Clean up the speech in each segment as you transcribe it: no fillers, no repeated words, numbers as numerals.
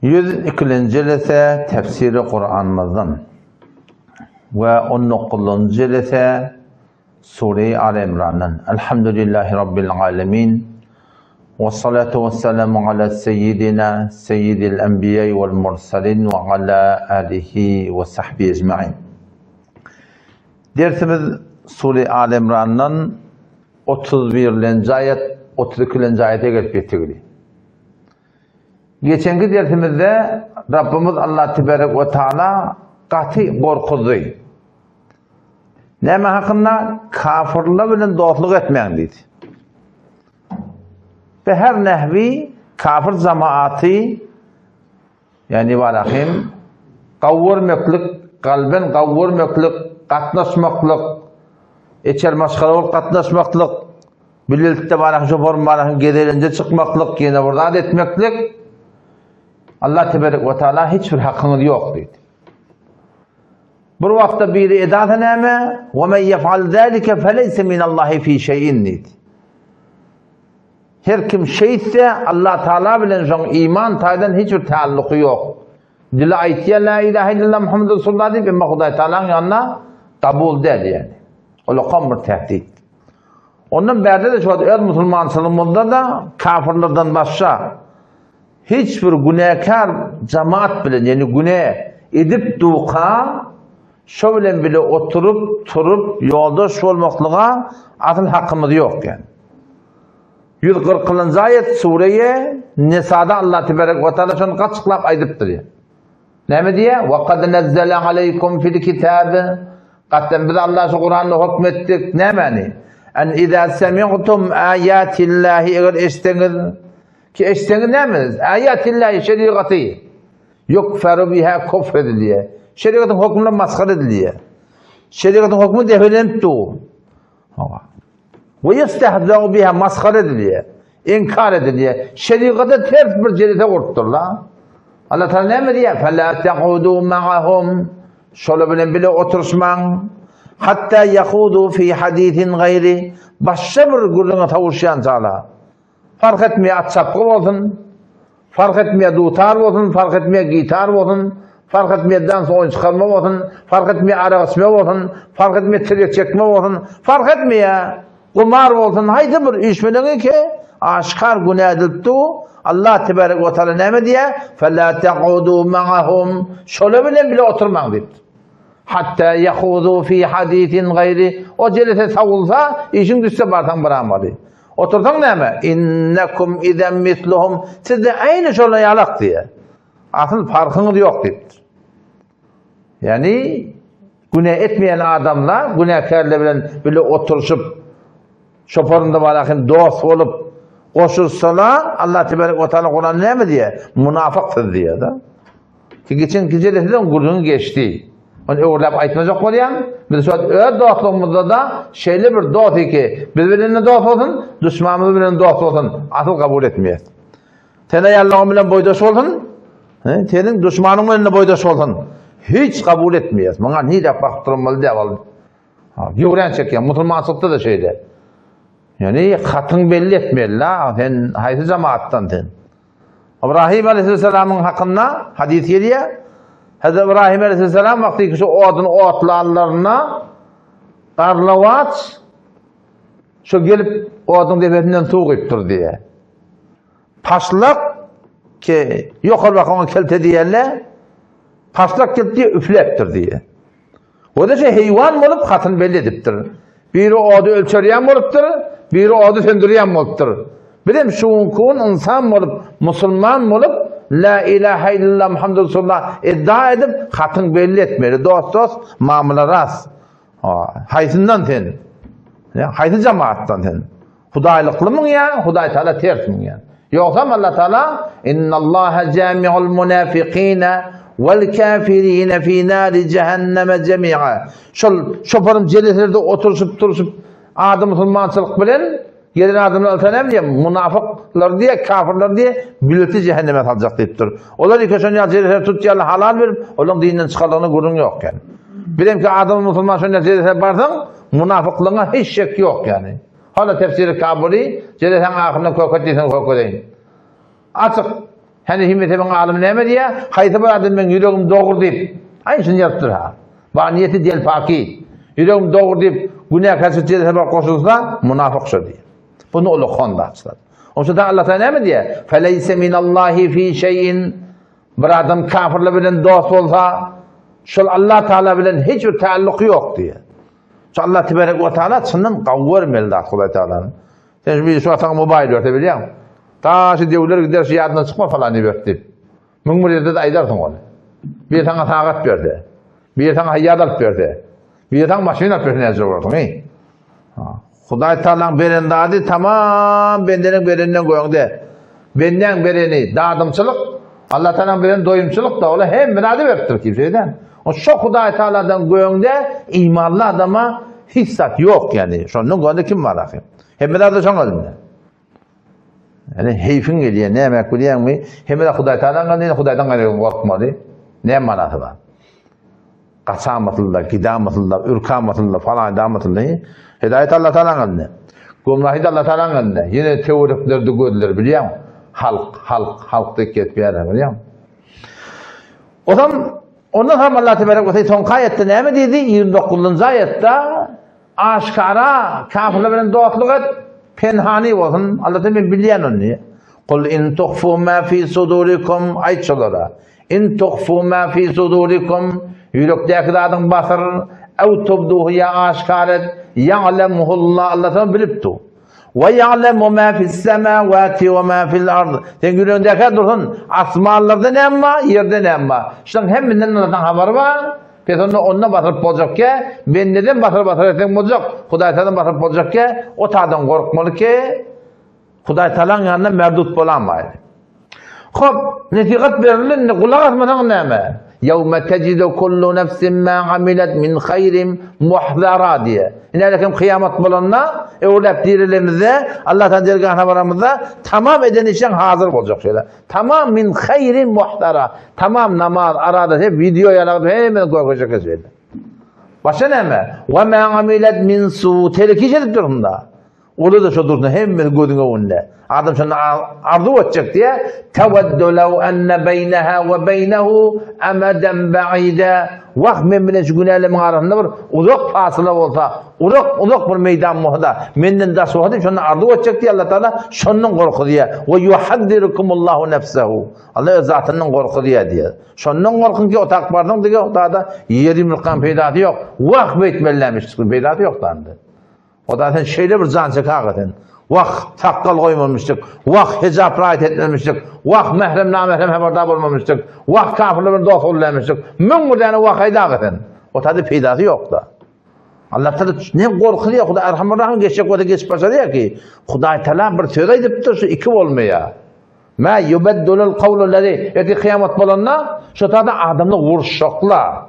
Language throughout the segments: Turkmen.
102-nji jelese tefsiri Kuranymyzdan we 19-njy jelese Sure-i Al Imrandan. Elhamdülillahi Rabbil alemin. Ve salatu ve selamu ala seyyidina seyyidil enbiya vel mursalin ve ala alihi ve sahbihi ecmain. Dersimiz Sure-i Al Imrandan 31-nji aýat, 32-nji aýata gelip ýetigli. Geçenki dersimizde Rabbimiz Allah tebarek we taala gaty gorkuzdy. Näme hakynda? Kafirler bilen dostluk etmäň diýdi. Ve her nehwi kafir jamaaty ýani walahim gawurmeklik, kalben gawurmeklik, gatnaşmaklyk, içer maşgala bolup gatnaşmaklyk, Bilelikde baraň şoporun baraň gezelenje çykmaklyk, ýene bir zat etmeklik Allah teberek we taala hiç bir hakyňyz ýok diýdi. Bir wagtda biri edasa näme? Ve men yef'al zalika feleyse minallahi fi şey'in diýdi. Her kim şeýtse Allah Taala bilen şoň iman taýdan hiç bir taalluky ýok. Dili aýtýar la ilaha illallah Muhammed Resulullah diýip, emma Hudaý Taalanyň ýanynda kabul däl ýani. Ol bir tehdit. Ondan bärde-de şu wagt öz musulmançylygymyzda-da kafirlerden başga hiç bir günäkär jemaat bilen, ýagny günä edip duka, şo bilen bile oturyp, turup, ýoldaş bolmaklyga asyl hakymyz ýok ýagny. 140-njy aýat Sureýe Nisada Allah tebarek we taala şony gaçyklap aýdypdyr. Näme diýýär? Wa kad nazzala aleýkum fil kitab. Gatdan biz Allah şu Kuranda hukm etdik. Nämäni? En iza semi'tum ayatillahi eger eşitseňiz ki eşitseňiz näme? Ayatillahi şerigaty. Yukferu biha kufr edilýär. Şerigatyň hukmuna masgara edilýär. Şerigatyň hukmy depelenip dur. We ýestehzeu biha masgara edilýär. Inkar edilýär. Şerigata ters bir jelese gurupdyrlar. Allah Taala näme diýýär? Fela taqudu ma'ahum. Şolar bilen bile oturyşmaň. Hatta yahudu fi hadisin gaýri. Başga bir gürrüňe sowuşýançalar. Fark etmeýär at çapgy bolsun, fark etmeýär dutar bolsun, fark etmeýär gitar bolsun, fark etmeýär dans oýun çykarma bolsun, fark etmeýär arak içme bolsun, fark etmeýär tirýek çekme bolsun, fark etmeýär gumar bolsun, haýsy bir üýşmeleňi ki aşkar günä edilip dur, Allah tebarek we taala näme diýýär? Fela taqudu ma'ahum. Şolar bilen bile oturmaň diýipdir. Hatta yahudu fi hadisin gaýri. O jelese sawulsa, işiň düşse barsaň bir amaly. Otursaň näme? Innekum izen misluhum. Siz-de aýny şolar ýalak diýýär. Asyl parhyňyz ýok diýipdir. Ýagny günä etmeýän adamlar günäkärler bilen bile oturyşyp, şoparynda bar dost bolup goşulsalar, Allah tebarek we taala Kuranda näme diýýär? Munafyk siz diýýär-de. Ki geçen gijede sizden gürrüňi geçdi. Ony öwürläp aýtmajak bolýan. Biz şu wagt öz dostlugymyzda-da şeýle bir dost ki, biz bilen-de dost bolsun, duşmanymyz bilen dost bolsun, asyl kabul etmeýäs. Sen aýallaryň bilen boýdaş bolsun, seniň duşmanyň bilen-de boýdaş bolsun, hiç kabul etmeýäs. Muňa nirä bakyp durmaly däl ol. Göwrän çekýän, musulmançylykda-da şeýle. Ýöne hatyň belli etmeli-la, sen haýsy jemaatdan sen? Ibrahim aleyhisselamyň hakynda hadys gelýär. Hazreti Ibrahim aleyhisselam wagty şu odun otlanlarynda garlawaç şu gelip odun depesinden suw guýupdyr diýýär. Paşlak ki ýokary bakan kelte diýerler. Paşlak gelip diýe üfläpdir diýýär. O-da şe heýwan bolup hatyny belli edipdir. Biri ody ölçerýän bolupdyr, biri ody söndürýän bolupdyr. Bizem şu günki gün ynsan bolup, musulman bolup, La ilahe illallah Muhammed Resulullah iddia edip, hatyň belli etmeli. Dost dost, mamla ras. Haýsyndan sen? Haýsy jemaatdan sen? Hudaýlyklymyň ýa Hudaý Taala tersmiň ýa? Ýogsam Allah Taala Innallaha jami'ul munafiqina wal kafirina fi nari jahannama jami'a. Şol şoparym jeleselerde oturyşyp turşup ady musulmançylyk bilen gelen adamlar alsa näme diýýär? Munafyklar diýýär, kafirler diýýär, bileti cehenneme saljak diýipdir. Olar iki şon ýaly jeleseler tutýarlar, halal berip, olaryň dinden çykarlygyna gürrüň ýok ýani. Bilemki adam musulman şon ýaly jeleselere barsaň, munafyklygyňa hiç şek ýok ýani. Hala tefsiri Kabuly, jelesäň ahyrynda köket diýseň kökedeýin. Açyk. Hanefi mezhebiniň alymy näme diýýär? Haýsy bir adam meň ýüregim dogry diýip, aý şuny ýazypdyr ha. Ba niýeti delpaki. Ýüregim dogry diýip, günäkärçilik jezasy bar goşulsa, munafyk şo diýýär. Bunu uly hondaçlar. Onsa da Allah Taala näme diýýär? Feleyse minallahi fi şeyin. Bir adam kafirler bilen dost bolsa, şol Allah Taala bilen hiç bir taalluky ýok diýýär. Şu Allah tebarek we taala çyndan gawy görmeli zat Hudaý Taalany. Sen şu bir şu ataň mobaýl berse bilýäň. Ta şu döwler gider şu ýadyndan çykma falan diýip diýip. 1001 ýerde de aýdarsyň ony. Bir saňa sagat berse. Bir saňa haýýat alyp berse. Bir saňa maşyn alyp berse näçe bolarsyň, ey? Hudaý Taalaň beren zady tamam bendeniň bereninden göňde. Bendäň bereni dadymçylyk, Allah Taalaň bereni doýumçylyk da ola hemme zady beripdir kim şeýden. O şo Hudaý Taaladan göňde imanly adama hiç zat ýok ýani. Şondan göňde kim bar ahy? Hemme zady şoň elinde. Ýani heýfiň gelýär, näme bilýäňmi? Hemme zat Hudaý Taalaň elinde, Hudaýdan gaýry gorkmaly. Näme manasy bar? Gaçamasynlar, gidamasynlar, ürkamasynlar, falan edamasynlar. Hidaýet Allah Taalanyň elinde. Gümrahy Allah Taalanyň elinde. Ýene töwereklerde gözler bilýäň. Halk, halk, halk diýip gezip ýörler bilýäň. Ozam ondan hem Allah tebarek we soňky aýatda näme diýdi? 29-njy aýatda Aşkara kafirler bilen dostluk et, penhani bolsun. Allah Teala men bilýän ony. Kul in tuhfu ma fi sudurikum aýt şolara. In tuhfu ma fi sudurikum ýürekdäki zadyň basyr, ew tubduhu ýa aşkar et, ýa'lemuhullah Allah Teala bilip dur. Ve ya'lemu ma fis semawati ve ma fil ard. Sen ýüregiňdäki dursun, asmanlarda näme bar, ýerde näme bar. Şunuň hemmesinden Allahdan habary bar. Pes onda ondan basyryp boljakkä, bendeden basyryp basyryp etseň boljak, Hudaý Tagaladan basyryp boljakkä, o tadan gorkmaly ki, Hudaý Tagalaň ýanynda merdut bolamaý. Hop, nesihat berildi, indi gulak asmasaň näme? Ýewme tejidu kullu nefsin ma amilet min haýrin muhzara diýe. Ine kim kyýamat bolanda, öwrülip dirilemizde, Allah Tagala dergahına baramyzda tamam eden işiň hazır boljak şeýle. Tamam min haýrin muhtara. Tamam namaz arada hep video ýalagyp hemme görkezjek şeýle. Başa näme? Wa ma amilet min su telki edip durunda. Ola da şo dursun hemme gözüň öňünde. Adam şonda arzuw etjek diýe tawaddu law anna beýnaha we beýnehu amadan ba'ida. Wah men bilen şu günälerimin arasynda bir uzak fasyla bolsa, uzak uzak bir meýdan bolsa-da, menden daş bolsa diýip şonda arzuw etjek diýýär Allah Taala, şondan gorkuzýar. We yuhazzirukumullahu nefsehu. Allah öz zatyndan gorkuzýar diýýär. Şondan gorkuň ki otak barsaň diýýär, otada ýer ýumrukdan peýdasy ýok. Wah beýtmelilämiş, peýdasy ýok danda. O da sen şeýle bir jan çekaga sen. Wah, sakgal goýmamışdyk. Wah, hijap raýat etmemişdik. Wah, mährem namährem habardar bolmamışdyk. Wah, kafirler bilen dost bolmamışdyk. 1001 däne wah aýdaga sen. O taýda peýdasy ýok-da. Allah Taala ne gorkuzýar, Hudaý Erhamur Rahim geçjek bolsa geçip başarýar ki, Hudaý Taala bir söz aýdypdyr, şu iki bolmaýar. Ma yubaddulul kawlu lezi, ertir kyýamat bolanda, şo taýda adamlar uruşjaklar.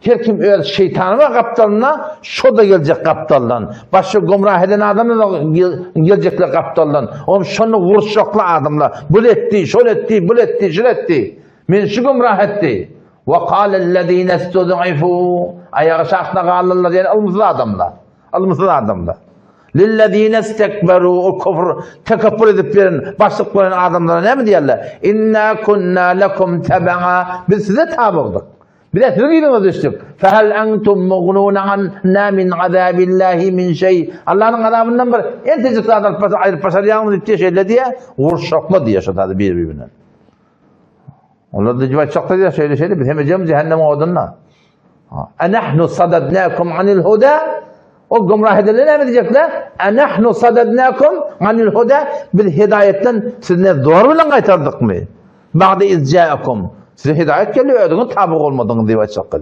Her kim öz şeýtany bar gapdalynda, şo-da geljek gapdaldan. Başga gümrah eden adamlar da geljekler gapdaldan. Onuň şonda uruşjakly adamlar. Bul etdi, şol etdi, bul etdi, şul etdi. Meni şu gümrah etdi. Ve kâlellezîne istud'ifû Aýagy şahsda galanlar, ýagny ylymsyz adamlar. Ylymsyz adamlar. Lillezîne istekberû o kufr, tekepbür edip ýören, başlyk bolan adamlara näme diýerler? Inna kunna lekum tebaa. Biz size tabygdyk. Biz-ä siziň yzyňyza düşdük. Fehel entum mugnuna anna min azabillahi min şeý. Allanyň azabyndan bir entejik zat alyp başa aýryp başarýaňyzmy diýip diýe şeýle diýe, uruşakla diýe şo zady bir-birinden. Olar da diýip aýtjakda diýe şeýle şeýle biz hemejemiz cehennemiň odunda. Enahnu sadadnakum anil huda O gümrah edenler näme diýjekler? Enahnu sadadnakum anil huda biz hidaýetden sizi ne zor bilen gaýtardykmy? Ba'de iz ja'akum. Size hidaýet geldi, özüňiz taby bolmadyňyz diýip aýtjaklar.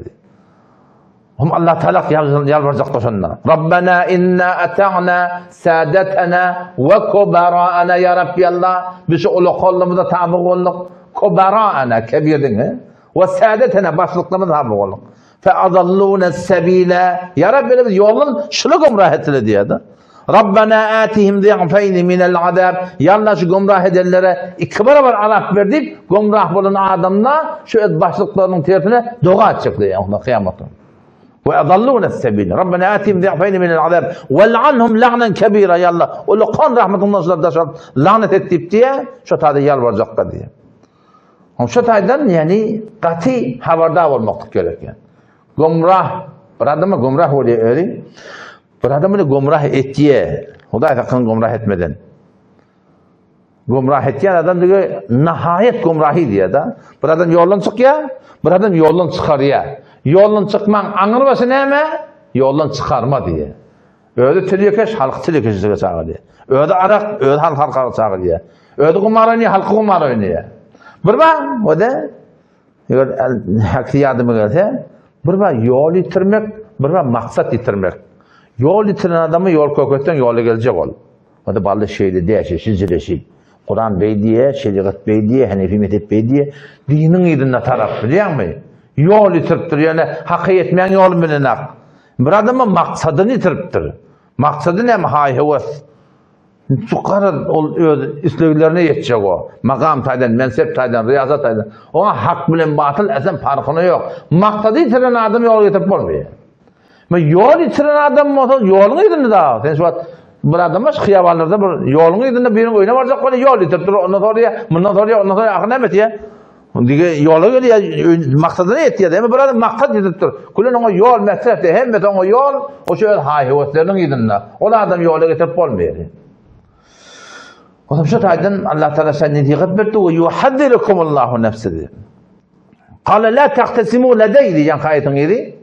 Hum Allah Taala ýalbarjaklar şonda. Rabbana inna ata'na sadatana we kubara'ana ya Rabbi Allah. Biz şu ulakallarymyza taby bolduk. Kubara'ana kebirdiň. We sadatana başlyklarymyza taby bolduk. Fe adalluna sebile. Ya Rabbi biz ýoldan şuny gümrah etdiler diýýär. Rabbana atihim zi'feyn minel azab. Ya Allah şu gümrah edenlere iki barabar azap ber diýip, gümrah bolan adamlar şu öz başlyklarynyň tersine doga etjekler ýa kıyametde. Ve adalluna sebil. Rabbana atihim zi'feyn minel azab. Vel'anhum la'nan kebira. Ya Allah, ulu kan rahmetinden şular daşar lanet et diýip diýe, şu taýda ýalbarjaklar diýe. Şu taýdan ýani gaty habardar bolmaklyk gerek ýani. Gumrah, bir adama gumrah bolýar özi. Bir adamy gumrah etýär. Hudaý saklasyn gumrah etmeden. Gumrah etýän adam dige nahaýat gumrahy diýýär da. Bir adam ýoldan çykýar, bir adam ýoldan çykarýar. Ýoldan çykmaň aňry başy näme? Ýoldan çykarma diýýär. Özi tilýekeş, halky tilýekeşlige çagyrýar. Özi arak, özi halky halka çagyrýar. Özi gumar oýnaýar, halky gumar oýnaýar. Bir bar, o-da eger haky ýadyma gelse, bir bar ýol ýitirmek, bir bar maksat ýitirmek. Ýol ýitiren adamy ýol köketseň ýola geljek ol. O-da bally şeýle däşi, şijiresi. Kuran beý diýe, şerigat beý diýe, Henefi mezhep beý diýe. Diniň yzynda tarap, bilýäňmi? Ýol ýitiripdir, ýöne haka ýetmeýän ýoly bilenak. Bir adama maksadyny ýitiripdir. Maksady näme? Haý-höwes. Garaz, ol öz isleglerine ýetjek o. Makam taýdan, mensep taýdan, riýasat taýdan. Oňa hak bilen batyl äsem parhyny ýok. Maksady ýitiren adam ýola getirip bolmaýar. Men ýol ýitiren adam bolsa, ýoluň yzynda da. Sen şu wagt bir adam baş hyýabanlarda bir ýoluň yzynda biriniň öýüne barjak bolýar, ýol ýitirip dur, ondan soraýar, mundan soraýar, ondan soraýar, ahyr näme etýär? Dige ýola gelýär, maksadyna ýetýär. Emma bir adam maksat ýitirip dur. Külen oňa ýol mesref diýär, hemmesi oňa ýol, o şu öz haý-höwesleriniň yzynda. Ol adam ýola getirip bolmaýar. Olam şu taýdan Allah Taala sen nesihat berdi we yuhazzirukumullahu nefsi. Kale la tahtesimu ledey diýen aýatyň ýeri.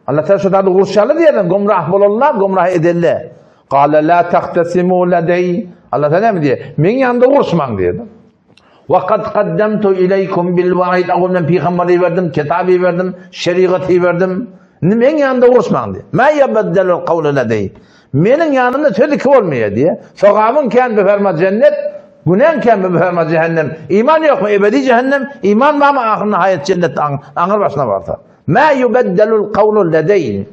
Allah Taala şu zady gurşaly diýerden gumrah bolanlar, gumrah edenler. Kale la tahtesimu ledey. Allah Taala näme diýer? Meň ýanymda uruşmaň diýer. Ve kad kaddamtu ileykum bil vaid. Awal men pygamber berdim, kitaby berdim, şerigaty berdim. Indi meň ýanymda uruşmaň diýer. Ma yebeddelul kawlu ledey. Meniň ýanymda söz iki bolmaýar diýer. Sogabyň kän beferma cennet, günäň kän beferma cehennem. Iman ýokmy ebedi cehennem, iman barmy ahyrynda haýat cennet aňyr başyna barsa. Mä ýubeddelul kawlu ledeý.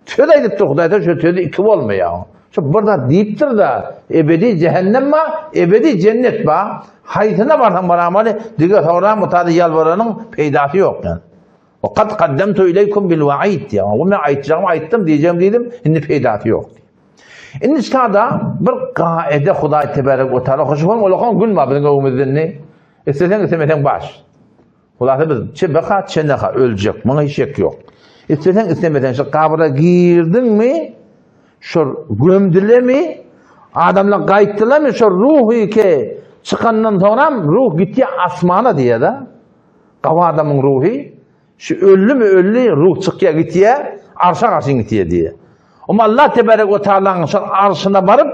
Söz aýdypdyr Hudaý Taala şu sözi iki bolmaýar. Şu bir zat diýipdir-de, ebedi cehennem bar, ebedi cennet bar. Haýsyna barsaň baramaly, dige soran bu taýda ýalbaranyň peýdasy ýok ýani. Wa kad kaddamtu ileýkum bil waid diýýär. O men aýtjagymy aýtdym, diýjegimi diýdim, indi peýdasy ýok. Indi şada bir gaede Hudaý tebarek we taala hoş bolan olakan gün bar biziň öňümizde indi. Isleseň islemeseň baş. Hulasa biz çebeka çeneha öljek. Muňa hiç şek ýok. Isleseň islemeseň şu gabra girdiňmi, şu gömdülemi, adamlar gaýtdylarmy, şu ruhy ke çykandan soňram ruh gitýär asmana diýýär-de. Gawy adamyň ruhy şu öldümi öldi ruh çykýar gitýär arşa garşy gitýär diýýär. Oma Allah tebarek we taalaň şol arşyna baryp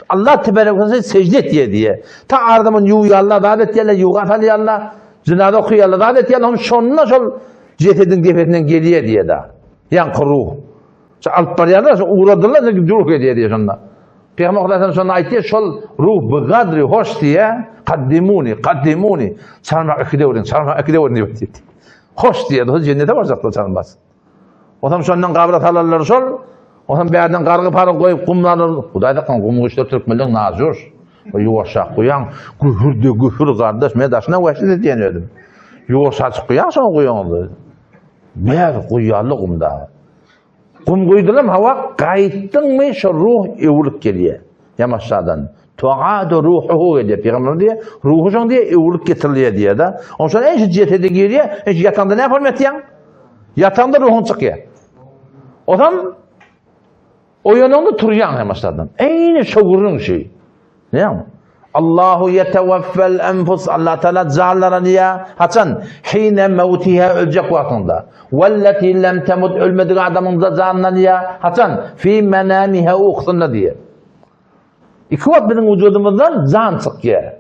Allah tebarek we taala sejde etýär diýýär. Ta adamyň ýuwýarlar, zat etýärler, ýuwga salýarlar, jynaza okaýarlar, zat etýärler, hom şonda şol jesediň depesinden gelýär diýýär da. Ýaňky ruh. Şo alyp barýarlar, şo ugradylar, ruh gelýär diýýär şonda. Pygamber Hudaýdan şonda aýtdy, şol ruh bu gadry hoş diýe, kaddimuni, kaddimuni, çarmak iki döwrün, çarmak iki döwrün diýip aýtdy. Hoş diýe, şol jennete barjaklar çarmaz. Otam şondan gabra salarlar şol, otam bärden gargy pargy goýup gumlarlar. Hudaý saklan gum guýuşlar türkmenleň najoş. O ýuwaşak guýaň, gühür de gühür gardaş, men daşyna wahşet edýän özüm. Ýuwaşajyk guýaň şoňa guýaňyzda. Bär guýýarly gumda. Gum guýdulam hawa gaýtdyňmy şo ruh öwrülip gelýär. Ýamaşadan. Tuadu ruhuhu diýip pygamber diýýär. Ruhy şoň diýýär öwrülip getirilýär diýýär da. Onsoň en şu jesede girýär. En şu ýataňda näme bolup ýatýaň? Ýataňda ruhuň çykýar. Onsoň Oýananda turýaň ýamaşlardan. Eýni şo gürrüň şi. Näme? Allahu yetewaffel enfus Allah Teala janlara diýä haçan hine mewtiha öljek wagtynda. Wellati lem temut ölmedik adamyň da janyna diýä haçan fi menamiha ukusynda diýä. Iki wagt biziň wujudymyzdan jan çykýar.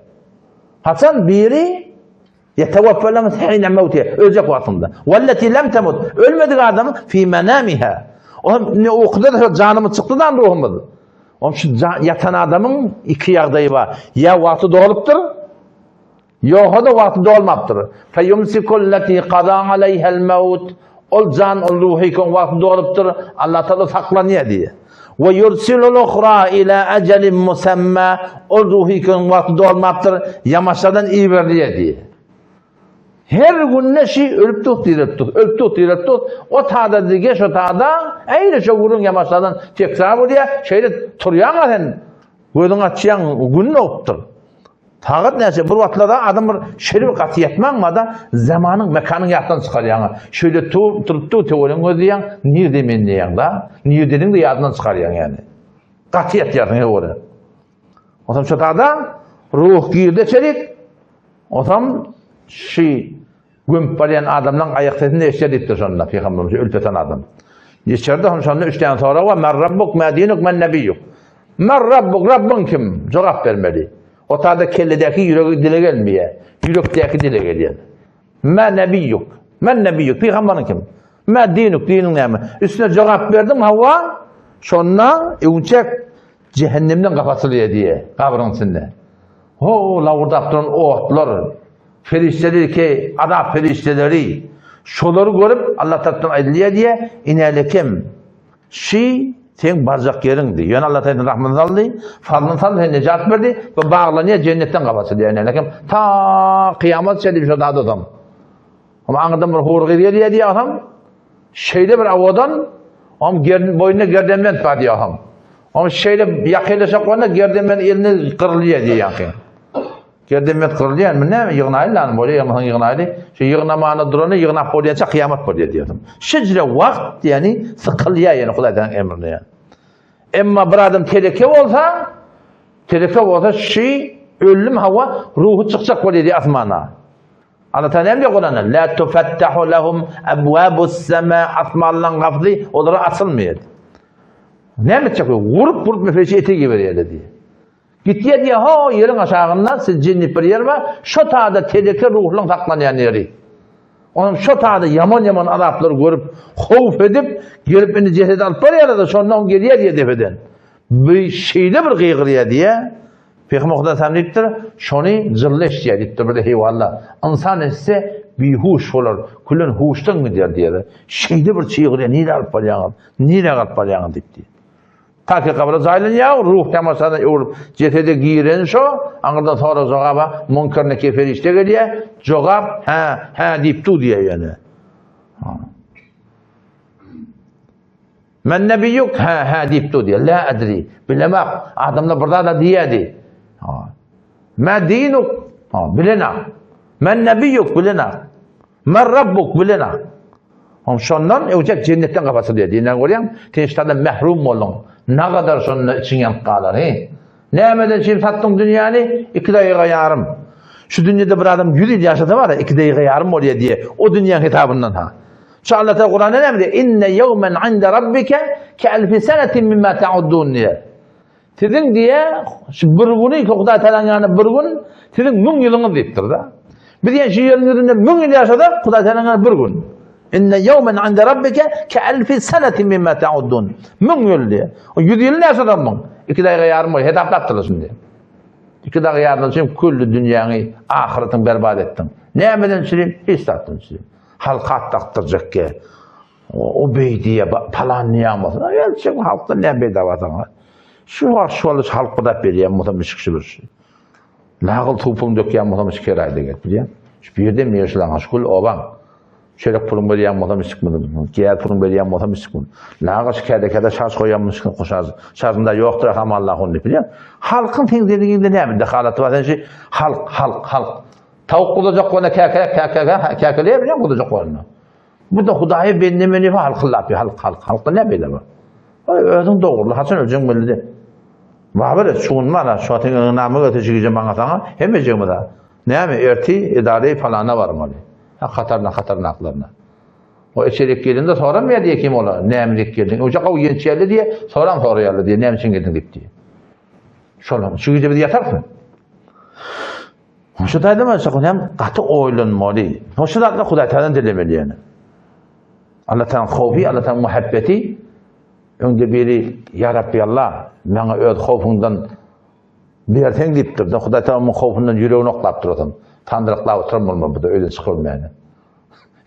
Haçan biri Ýeteweffel enfus hine mewtiha, öljek wagtynda. Welleti lem temut, ölmedik adam fi menamiha. O ne ukuda da janymyz çykdy da ruhumyz. Oň şu ýatan adamyň iki ýagdaýy bar. Ýa wagty dolupdyr, ýoga-da wagty dolmapdyr. Feyumsikullati qaza aleyha'l maut. Ol jan, ol ruhy kon wagty dolupdyr. Allah Taala saklanýar diýýär. We yursilul uhra ila ajalin musamma ol ruhy kon wagty dolmapdyr, ýamaşadan iberilýär diýýär. Her günde şi ölüp dur, dirilip dur, ölüp dur, dirilip dur. O tada dige şo tada, eýle şo gürrüň ýamaşadan tekrar bolýar. Şeýle turýaň sen, gözüň açýaň, gün dogupdyr. Sagat näçe? Bir wagtlarda adam bir şeýle bir gaty ýatmaň barda, zamanyň, mekanyň ýatdan çykarýaň. Şeýle turup dur töweregiňi gözleýäň, nirde men diýýäň-da. Nirdedigiňi-de ýadyndan çykarýaň ýani. Gaty ýatýarsyň her göre. Onsoň şo tada ruh girdi içerik. Onsoň şi gömüp barýan adamlaň aýak sesini eşidýär diýipdir şonda pygamberimiz ölüp ýatan adam. Içeride hem şonda üç däne sorag bar. Men Rabbuk, ma dinuk, men nebiýuk. Men Rabbuk, Rabbyň kim? Jogap bermeli. O tada kelledäki ýüregi dile gelmeýär. Ýürekdäki dile gelýär. Ma nebiýuk. Men nebiýuk, pygamberiň kim? Ma dinuk, diniň näme? Üstüne jogap berdim, hawa. Şonda öňçek cehennemden gapy açylýar diýe, gabryň içinde. Ho, lawurdap duran otlar, perişdeler ki, azap perişdeleri. Şolary görüp Allah tarapdan aýdylýar diýe, inälekem. Şi seň barjak ýeriňdi. Ýöne Allah senden rahmetini saldy, fazlyny saldy, sen nejat berdi we baglanýar jennetden gapy açylýar. Inälekem ta kyýamat çenli şo zat odam. Ama aňyrdan bir hur gyz gelýär diýýär adam. Şeýle bir awadan, oň gerdin boýnunda gerdenbent bar diýýär adam. Oň şeýle ýakynlaşak bolanda gerdenbent elinde gyrylýar diýýär. Gerdenbent gyrylýar, men näme ýygnaýly lan bolýar, ýygnasaň ýygnaýly. Şu ýygnamana durany ýygnap bolýança kyýamat bolýar diýýär. Şeýle wagt ýani sykylýar ýani Hudaýdan emrine ýani. Emma bir adam teleke bolsa, teleke bolsa şi öldüm hawa ruhy çykjak bolýar diýýär asmana. Allah Teala näme diýýär Kuranda? La tufattahu lahum abwabus sama asmanlaryň gapysy olara açylmaýar. Näme etjek? Gurup gurup mefeşi ete giberýär diýýär. Gitýär diýýär, ho ýeriň aşagynda Sijjin diýip bir ýer bar, şo tada teleke ruhlaryň saklanýan ýeri. Onuň şo tada ýaman-ýaman azaplary görüp, howf edip, gelip indi jesedi alyp barýarlar-da, şonda oň gelýär diýýär depeden. Bir şeýle bir gygyrýar diýýär. Pygamber Hudaý salam diýipdir, şony jylly eşidýär diýipdir bir-de heýwalla. Ynsan eşitse bihuş bolar, külen huşdan gider diýýär. Şeýle bir çygyrýar, nirä alyp barýaňyz, nirä alyp barýaňyz diýip. Ta ki gabra jaýlanýar, ruh tamaşadan öwrüp jesede giren şo, aňyrdan sorag jogaba Munker Nekir perişde gelýär, jogap hä, hä diýip dur diýýär ýöne. Men nebiýuk hä, hä diýip dur diýýär. La adri, bilemok. Adamlar bir zat diýýärdi. Ma dinuk, bilenak. Men nebiýuk bilenak. Men rabbuk bilenak. Oň şondan öwjek jennetden gapy açylýar diýenden görýäň, sen ştadan mährum bolduň. Nagadar şonda içiň ýanyp galar, he? Nämeden üçin satdyň dünýäni? Iki daýyga ýarym. Şu dünýede bir adam 100 ýyl ýaşasa bar, iki daýyga ýarym bolýar diýe, o dünýäň hesabyndan ha. Şu Allah Teala Kuranda näme diýýär? Inne ýewmen inde rabbike ke elfi senetin mimma ta'uddun diýýär. Siziň diýe, şu bir güni Hudaý Tealanyň ýanynda bir gün siziň müň ýylyňyz diýipdir-de. Biz ýa şu ýeriň ýüzünde müň ýyl ýaşasak, Hudaý Tealanyň ýanynda bir gün. Inne ýewmen inde rabbike ke elfi senetin mimma ta'uddun. Müň ýyl diýe. O 100 ýyl ýaşasaň müň. Iki daýga ýarym boý hesaplapdyrlar şindi. Iki daýga ýarymdan üçin külli dünýäňi, ahyratyňy berbat etdiň. Nämeden üçin? Hiç zatdan üçin. Halka at dakdyrjak ge. O beý diýe, palan diýen bolsa, elçek halkdan näme peýda bar saňa? Şu wagt şu wagt halk gudap berýän bolsa müşk şu bir. Nagyl suw puluny dökýän bolsa müşk her aýda gelip bilýän. Şu bir ýerde mi ýaşlaň şu gül obaň. Çörek puluny berýän bolsa müşk muny. Gäz puluny berýän bolsa müşk muny. Nagyl şu käde käde şaş goýýan müşk goşar. Şaşynda ýokdur ham Allah ony bilýän. Halkyň seň zeligiňde näme dehalaty bar sen şu halk halk halk. Tawuk guzajak bolanda käkelek käkelek käkeleýär bilýän guzajak bolanda. Bu da Hudaýa bende meni halkyllap halk halk halkda ne beýle bar? Oý özüň dogruly haçan öljeň belli däl. Babar şu gün mana şu wagtyň name göte şu gije maňa saňa hemmejigimiz ha. Näme erti edara falana barmaly. Ha hatarna hatarnaklaryna. O içerik gelende soramýar diýe kim ola, näme diýip geldiň? Oja gaw ýençýärli diýe, soram soraýarly diýe, näme üçin geldiň diýip diýe. Şol şu gije biz ýatarsyň. Şu taýda men şo hem gaty oýlanmaly. Şu zatlar Hudaý Taaladan dilemeli ýöne. Allah Taala howfy, Allah Taala muhabbeti öňde biri Ya Rabbi Allah, maňa öz howfuňdan berseň diýipdir. Da Hudaý Taala muň howfundan ýüregini oklap durasam. Tandyraklap oturan bolma bu da öýden çykyp bilmän.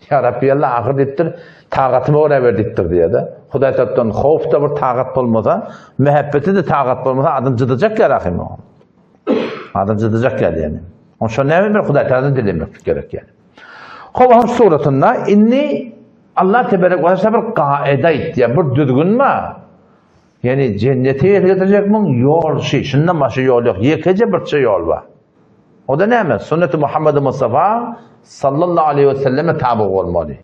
Ya Rabbi Allah ahyr diýipdir, tagatyma görä ber diýipdir diýýär-de. Hudaý tarapdan howf da bir tagat bolmasa, muhabbeti de tagat bolmasa adam jydyjak ýar ahym. Adam jydyjak ýaly ýani. Oň şo näme bir Hudaý Taaladan dilemek gerek ýani. Hop hem suratynda indi Allah teberek we taala bir gaida aýtýar, bir düzgün bar. Ýani jennete getirjek müň ýol şi, şundan başga ýol ýok. Ýekeje birçe ýol bar. O da näme? Sünneti Muhammed Mustafa sallallahu aleyhi ve selleme tabi bolmaly.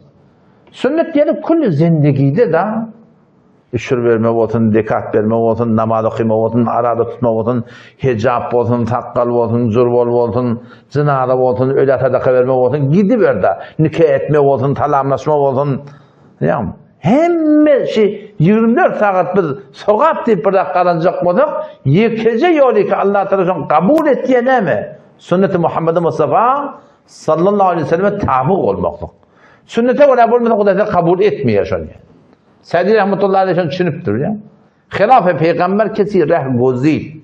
Sünnet diýeni külli zendigide da Üşür berme bolsun, zekat berme bolsun, namaz okyma bolsun, araza tutma bolsun, hijap bolsun, sakgal bolsun, jurbol bolsun, jynaza bolsun, ölä sadaka berme bolsun, gidiber-de, nike etme bolsun, salamlaşma bolsun. Ýagny, hemme şey 24 sagat biz sogap diýip bir zat gazanjak bolsak, ýekeje ýoly ki Allah Taala şony kabul etýän näme? Sünneti Muhammed Mustafa sallallahu aleyhi ve selleme tabi bolmaklyk. Sünnete görä bolmasa Hudaý kabul etmeýär şony. Sadi rahmetullahi aleyh şony düşünipdir ya. Hilafe peygamber kesi reh gozid.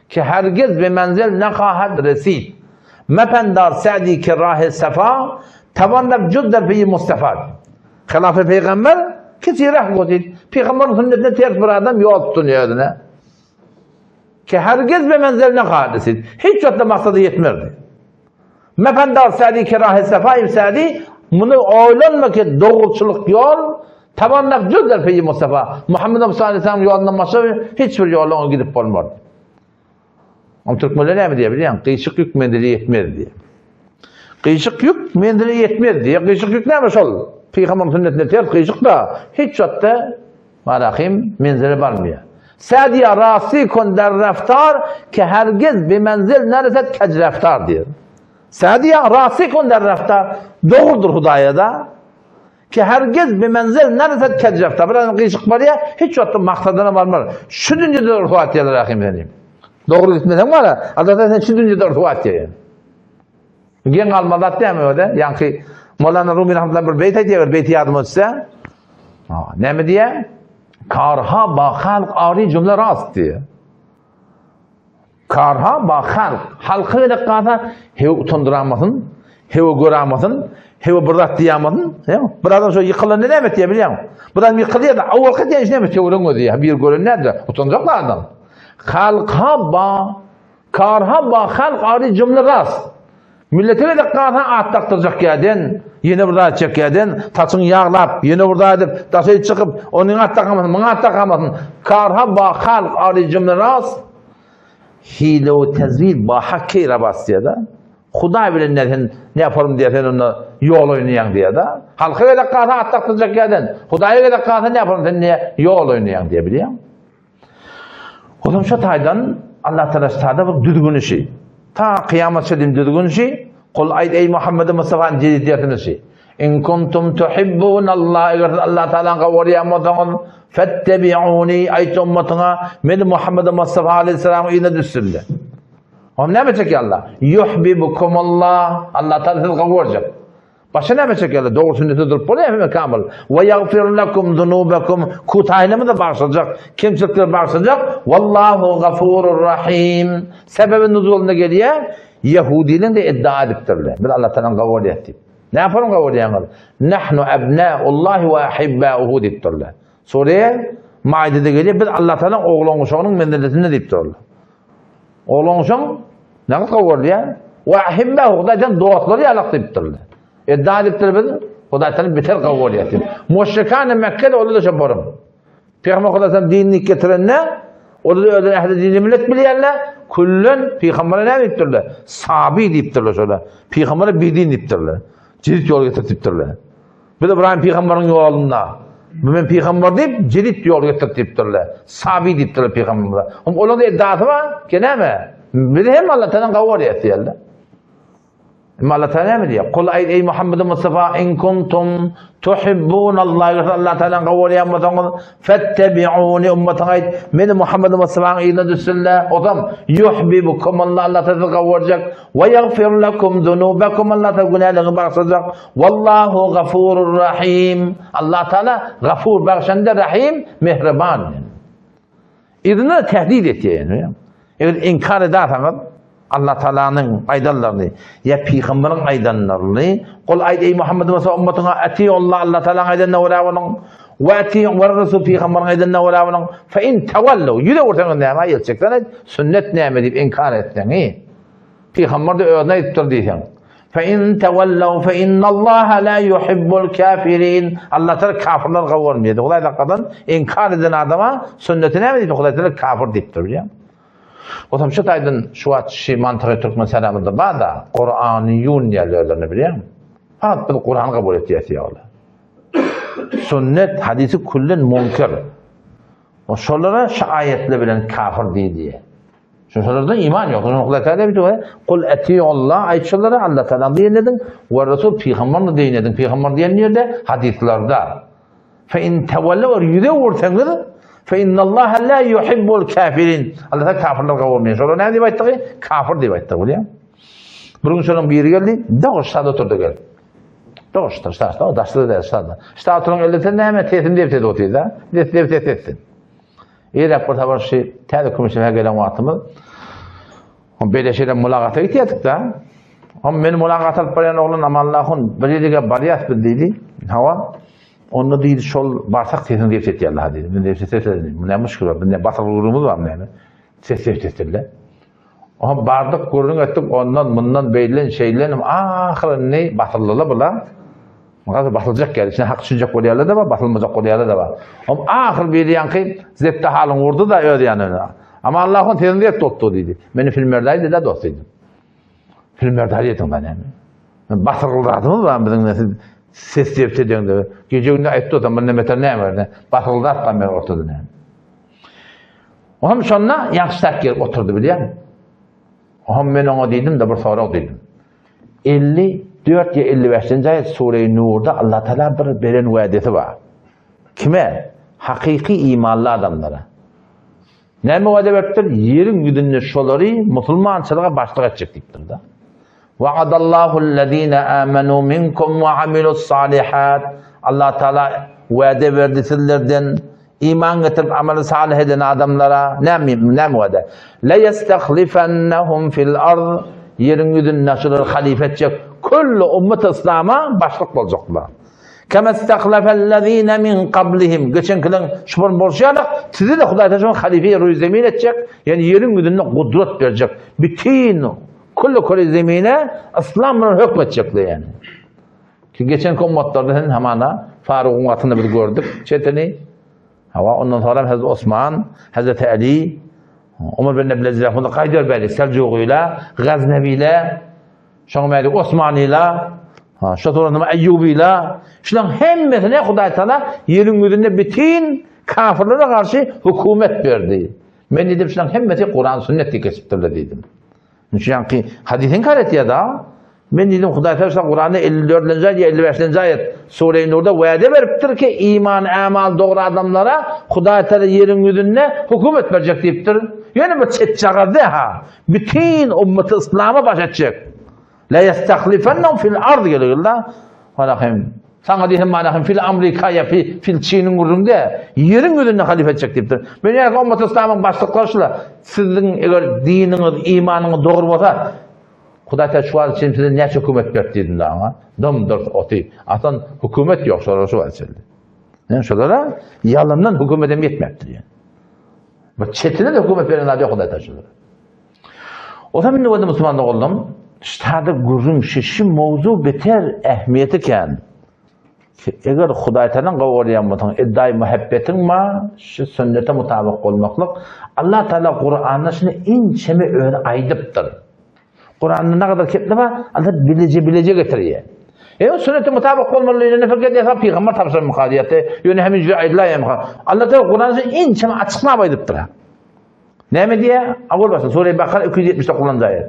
Ki hergiz be menzel nekahed resid. Mependar Sadi ki rahe sefa tavandak cüz der peyi Mustafa. Hilafe peygamber kesi reh gozid. Peygamberin sünnetine ters bir adam yol tutunuyor özüne. Ki hergiz be menzel nekahed resid. Hiç yokta maksadı yetmirdi. Mependar Sadi ki rahe sefa Sadi muny oýlanma ki dogruçylyk ýol tabandak jüzler peýi Mustafa. Muhammed Mustafa aleyhisselam ýolundan başga hiç bir ýola oňa gidip bolmaz. Oň türkmenler näme diýýär bilýäň? Gyşyk ýük menzile ýetmez diýýär. Gyşyk ýük menzile ýetmez diýýär. Gyşyk ýük näme şol? Pygamberyň sünnetine ters gyşyk da hiç wagtda Marahim menzile barmaýar. Sadiya rasi kun der raftar ki hergiz bi menzil nereset kec raftar diýýär. Sadiya rasi kun der raftar dogrudyr Hudaýa da. Ki hergiz bi menzil nereset kec raftar. Bir adam gyşyk barýar, hiç wagtda maksadyna barmar. Şu dünýede rüswa etýärler rahim seni. Dogry gitmeseň bar, Allah sen şu dünýede rüswa etýär. Geň galma zat dämi öde? Ýaňky Molana Rumi rahmetullah bir beýt aýdýar, beýti ýadyma düşse. Näme diýýär? Karha ba halk ari jümle rast diýýär. Karha ba halk. Halka gerek galsa hew utandyramasyn, hew göramasyn, hew bir zat diýamasyn. Bir adam şo ýykylanda näme etýär bilýäňmi? Bir adam ýykylýar da, awalky edýän işi näme? Töweregiň gözi ýa bir gören näde? Utanjak adam. Halka ba Karha ba halk ary jümle rast. Millete gezek galsa at dakdyrjak ýerden, ýene bir zat etjek ýerden, saçyňy ýaglap, ýene bir zat edip, daşary çykyp, onyň at dakamasyn, muňa at dakamasyn. Karha ba halk ary jümle rast. Hile we tezwir ba hak keý rabas diýýär-de. Hudaý bilen ne sen ne yaparym diýýär, sen onda ýol oýnaýaň diýýär-de. Halka gezek galsa at dakdyrjak ýerden, Hudaýa gezek galsa ne yaparym sen ne ýol oýnaýaň diýýär, bilýäňmi? Olam şu taýdan Allah Taala sada bir düzgün işi. Ta kıyamet çedim düzgün işi. Kul aýt ey Muhammed Mustafa jedid diýersin işi. In kuntum tuhibbun Allah eger Allah Taala'ň gawarýan bolsaňyz fettebi'uni aýt ummatyňa men Muhammed Mustafa aleyhisselam yzyna düşsünler. Olam näme çekýär Allah? Yuhibbukum Allah. Allah Taala sizi gawarjak. Başa näme çekerler? Dogry sünnete durup bolýar hemme kamyl. Ve yagfir lekum zunubakum. Kutaýlamy da bagşlajak, kemçilikleri bagşlajak. Wallahu gafurur rahim. Sebebi nuzulunda gelýär. Ýehudiler de iddia edipdirler. Biz Allah Taalany gawur diýip. Ne yaparım gawur diýenler? Nahnu abnaullahi ve ahibbauhu diýipdirler. Sure Maidede gelýär. Biz Allah Taalanyň oglan uşagynyň menzilesinde diýipdirler. Oglan uşaň näme gawur diýär? Ve ahibbauhu Hudaýdan dostlary ýalak diýipdirler. Iddia edipdir biz Hudaýdan beter gawur diýip. Müşrikane Mekke'de oldy da şoparym. Peygamber Hudaýdan dinini getirende oldy özüne ähli dini millet bilýärler. Küllen Peygambere näme diýipdirler? Sabi diýipdirler şola. Peygambere bir din diýipdirler. Jedit ýol getiripdirler. Biz İbrahim Peygamberin ýolunda. Bu men peygamber diýip jedit ýol getirip diýipdirler. Sabi diýipdirler peygambere. Hem olaryň iddiasy bar, ki näme? Biz hem Allah'tan gawur diýýärler. Emma Allah Teala näme diýýär? Kul aýt ey Muhammed Mustafa in kuntum tuhibbun Allah eger Allah Teala gawurýan bolsaňyz fettebi'uni ummatyň aýt meni Muhammed Mustafa'nyň yzyna düşsünler. Odam yuhibbukum Allah Allah sizi gawurjak we ýagfir lekum zunubakum Allah sizi günäleriňizi bagşlajak. Wallahu gafurur rahim. Allah Teala gafur bagşanda rahim mehriban. Yzyna tehdit etýär ýani. Eger inkar ederseňiz Allah Taalanyň aýdanlaryny ýa pygamberiň aýdanlaryny, gol aýt eý Muhammed Musa ummatyňa ati Allah Allah Taalanyň aýdanyna görä boluň we ati we Rasul pygamberiň aýdanyna görä boluň. Fe in tawallu ýüze ursaňyz näme aýtjaksan aýt, sünnet näme diýip inkar etseň. Pygamber de özüne aýdypdyr diýseň. Fe in tawallaw fe innallaha la yuhibbul kafirin. Allah Taala kafirler gawurmaýar. Hudaý hakdan inkar eden adama sünneti näme diýip Hudaý Taala kafir diýipdir bilýän. Otam şu taýdan şu wagt şu mantygy türkmen salamynda bar-da, Kuranyýun diýerler özlerine bilýäňmi? Fakat biz Kurany kabul etýäs diýýärler. Sünnet, hadisi küllen münker. O şolara şu aýatlar bilen kafir diýdi. Şu şolarda iman ýok. Şonuň Hudaý Teala diýdi, "Kul atiullah" aýt şolara Allah Teala diýen ediň, we Resul pygamberini diýen ediň. Pygamber diýen ýerde hadislarda. Fe in tawallu ýüze ursaňyz, fe innallaha la yuhibbul kafirin. Allah Teala kafirleri gowurmaýar. Şolara näme diýip aýtdy? Kafir diýip aýtdy, bilýän. Bir gün şonuň biri geldi, dogry şada oturdy gel. Dogry şada, şada, daşda da şada. Şada oturan elde sen näme sesim diýip ses otyr da. Ses diýip ses etsin. Eýräk bir sapar şu täze kümüşe gelen wagtymyz on beýle şeýle mulagata gitýärdik da. On meni mulagat alyp barýan oglan Amanlahun bir ýere barýas biz diýdi. Hawa. Onda diýdi şol barsak sesini diýip setýärler diýdi. Men diýip ses etdim. Bu näme muşkil bar? Bunda basyr gurumyz bar näme? Ses diýip setdiler. Oha bardyk gürrüň etdik ondan mundan beýlen şeýlen ahyryny basyldylar bular. Gazy basyljak ýer, içine hak düşünjek bolýarlar da bar, basylmajak bolýarlar da bar. Om ahyr biri ýaňky zepde halyň urdy da öz ýanyna. Ama Allahun seni diýip tutdy diýdi. Meni filmerde aýdy da dost diýdim. Filmerde aýdyň da näme? Basyrgyldadymyz bar biziň siz ses diýip dedeňde. Gije günde aýtdy otam bir näme näme. Basyrgyldat bar men ortada näme. Ohm şonda ýagşy tak gelip oturdy bilýäňmi? Ohm men oňa diýdim-de bir sorag diýdim. 54 ýa 55-nji aýat Sure-i Nurda Allah Taala bir beren wädesi bar. Kime? Hakyky imanly adamlara. Näme wada beripdir? Ýeriň ýüzünde şolary musulmançylyga başlyk etjek diýipdir-de. Wa'adallahu allazina amanu minkum we amilus salihat. Allah Taala wada berdi sizlerden iman getirip amaly salih eden adamlara näme näme wada? La yestahlifannahum fil ard ýeriň ýüzünde şolary halife etjek. Külli ummet islama başlyk boljaklar. Kema istahlafellezine min qablihim. Geçenkileň şubar bolşy ýaly, sizi de Hudaý taşan halife ýer zemin etjek, ýani ýeriň ýüzünde gudrat berjek. Bütün külli küre zemine yslam bilen hökm etjekler ýani. Ki geçen ummatlarda hem hamana Farugyň wagtynda biz gördük çetini. Hawa ondan sonra Hazreti Osman, Hazreti Ali, Umar bin Abdülaziz rahmetullah gaýdar bäri Seljugyla, Gaznewile, Şoňa mäli Osmanyla, ha, şo sonra Eýýubyla, şularyň hemmesine Hudaý Taala ýeriň ýüzünde bütün kafirlere garşy hökümet berdi. Men diýdim, şularyň hemmesi Kuran sünnet diýip geçipdirler diýdim. Çünki ýaňky hadys inkar etýär da. Men diýdim, Hudaý Taala şo Kuranda 54-nji aýat, 55-nji aýat Sure-i Nurda wada beripdir ki, iman, amal dogry adamlara Hudaý Taala ýeriň ýüzünde hökümet berjek diýipdir. Ýöne bir çetjagazda ha. Bütün ummeti islama baş etjek. La yestahlifennahum fil ard geligilda. Malahim. Saňa diýsem malahim fil Amerika ýa fil, fil Çiniň gürrüňde ýeriň ýüzünde halife etjek diýipdir. Men ýa ummeti islamyň başlyklary şula. Siziň eger diniňiz, imanyňyz dogry bolsa, Hudaý Teala şu wagt üçin size näçe hökümet berdi diýdim da aňa. Dym-dyrs oty. Asan hökümet ýok şolara şu wagt çenli. Yani şolara ýalandan hökümet hem ýetmepdir yani. Bir çetine de hökümet beren zat ýok Hudaý Teala şolara. O zaman indi wada musulman oldum. Ştada gürrüň şişi mowzu beter ähmiýeti kän. Eger Hudaý Teala'dan gowy görýän bolsaň, iddiaý muhabbetiň ma şu sünnete mutabyk bolmaklyk. Allah Teala Kur'anda şuny inçeme özi aýdypdyr. Kur'anda ne kadar kepli bar, Allah bileje bileje getirýär. E sünnete mutabyk bolmaly, ýöne fark edýär, pygamber tabşyran mukadyýeti, ýöne hem ince aýdylaýar. Allah Teala Kur'anda inçeme açyklap aýdypdyr. Näme diýýär? Awal başda Sure Bakara 279-njy aýat.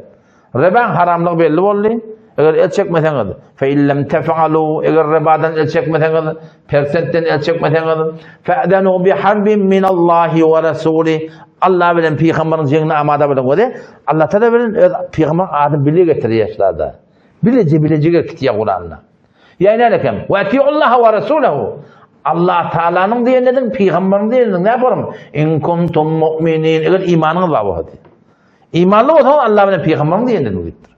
Ribaň haramlygy belli boldy. Eger el çekmeseňiz, fe illem tef'alu, eger ribadan el çekmeseňiz, persentden el çekmeseňiz, fe'zenu bi harbin minallahi we rasuli. Allah bilen pygamberiň jeňine amada boluň. Göze Allah Taala bilen öz pygamberiň adyny bile getirýär şularda. Bileje bileje getirýär Kuranda. Ýa näme eken? Wa atiullaha we rasulahu. Allah Taalanyň diýenini ediň, pygamberiň diýenini ediň. Näme borum? In kuntum mu'minin. Eger imanyňyz bar bolsa. Imanly bolsaňyz Allah bilen pygamberiň diýenini ediň diýipdir.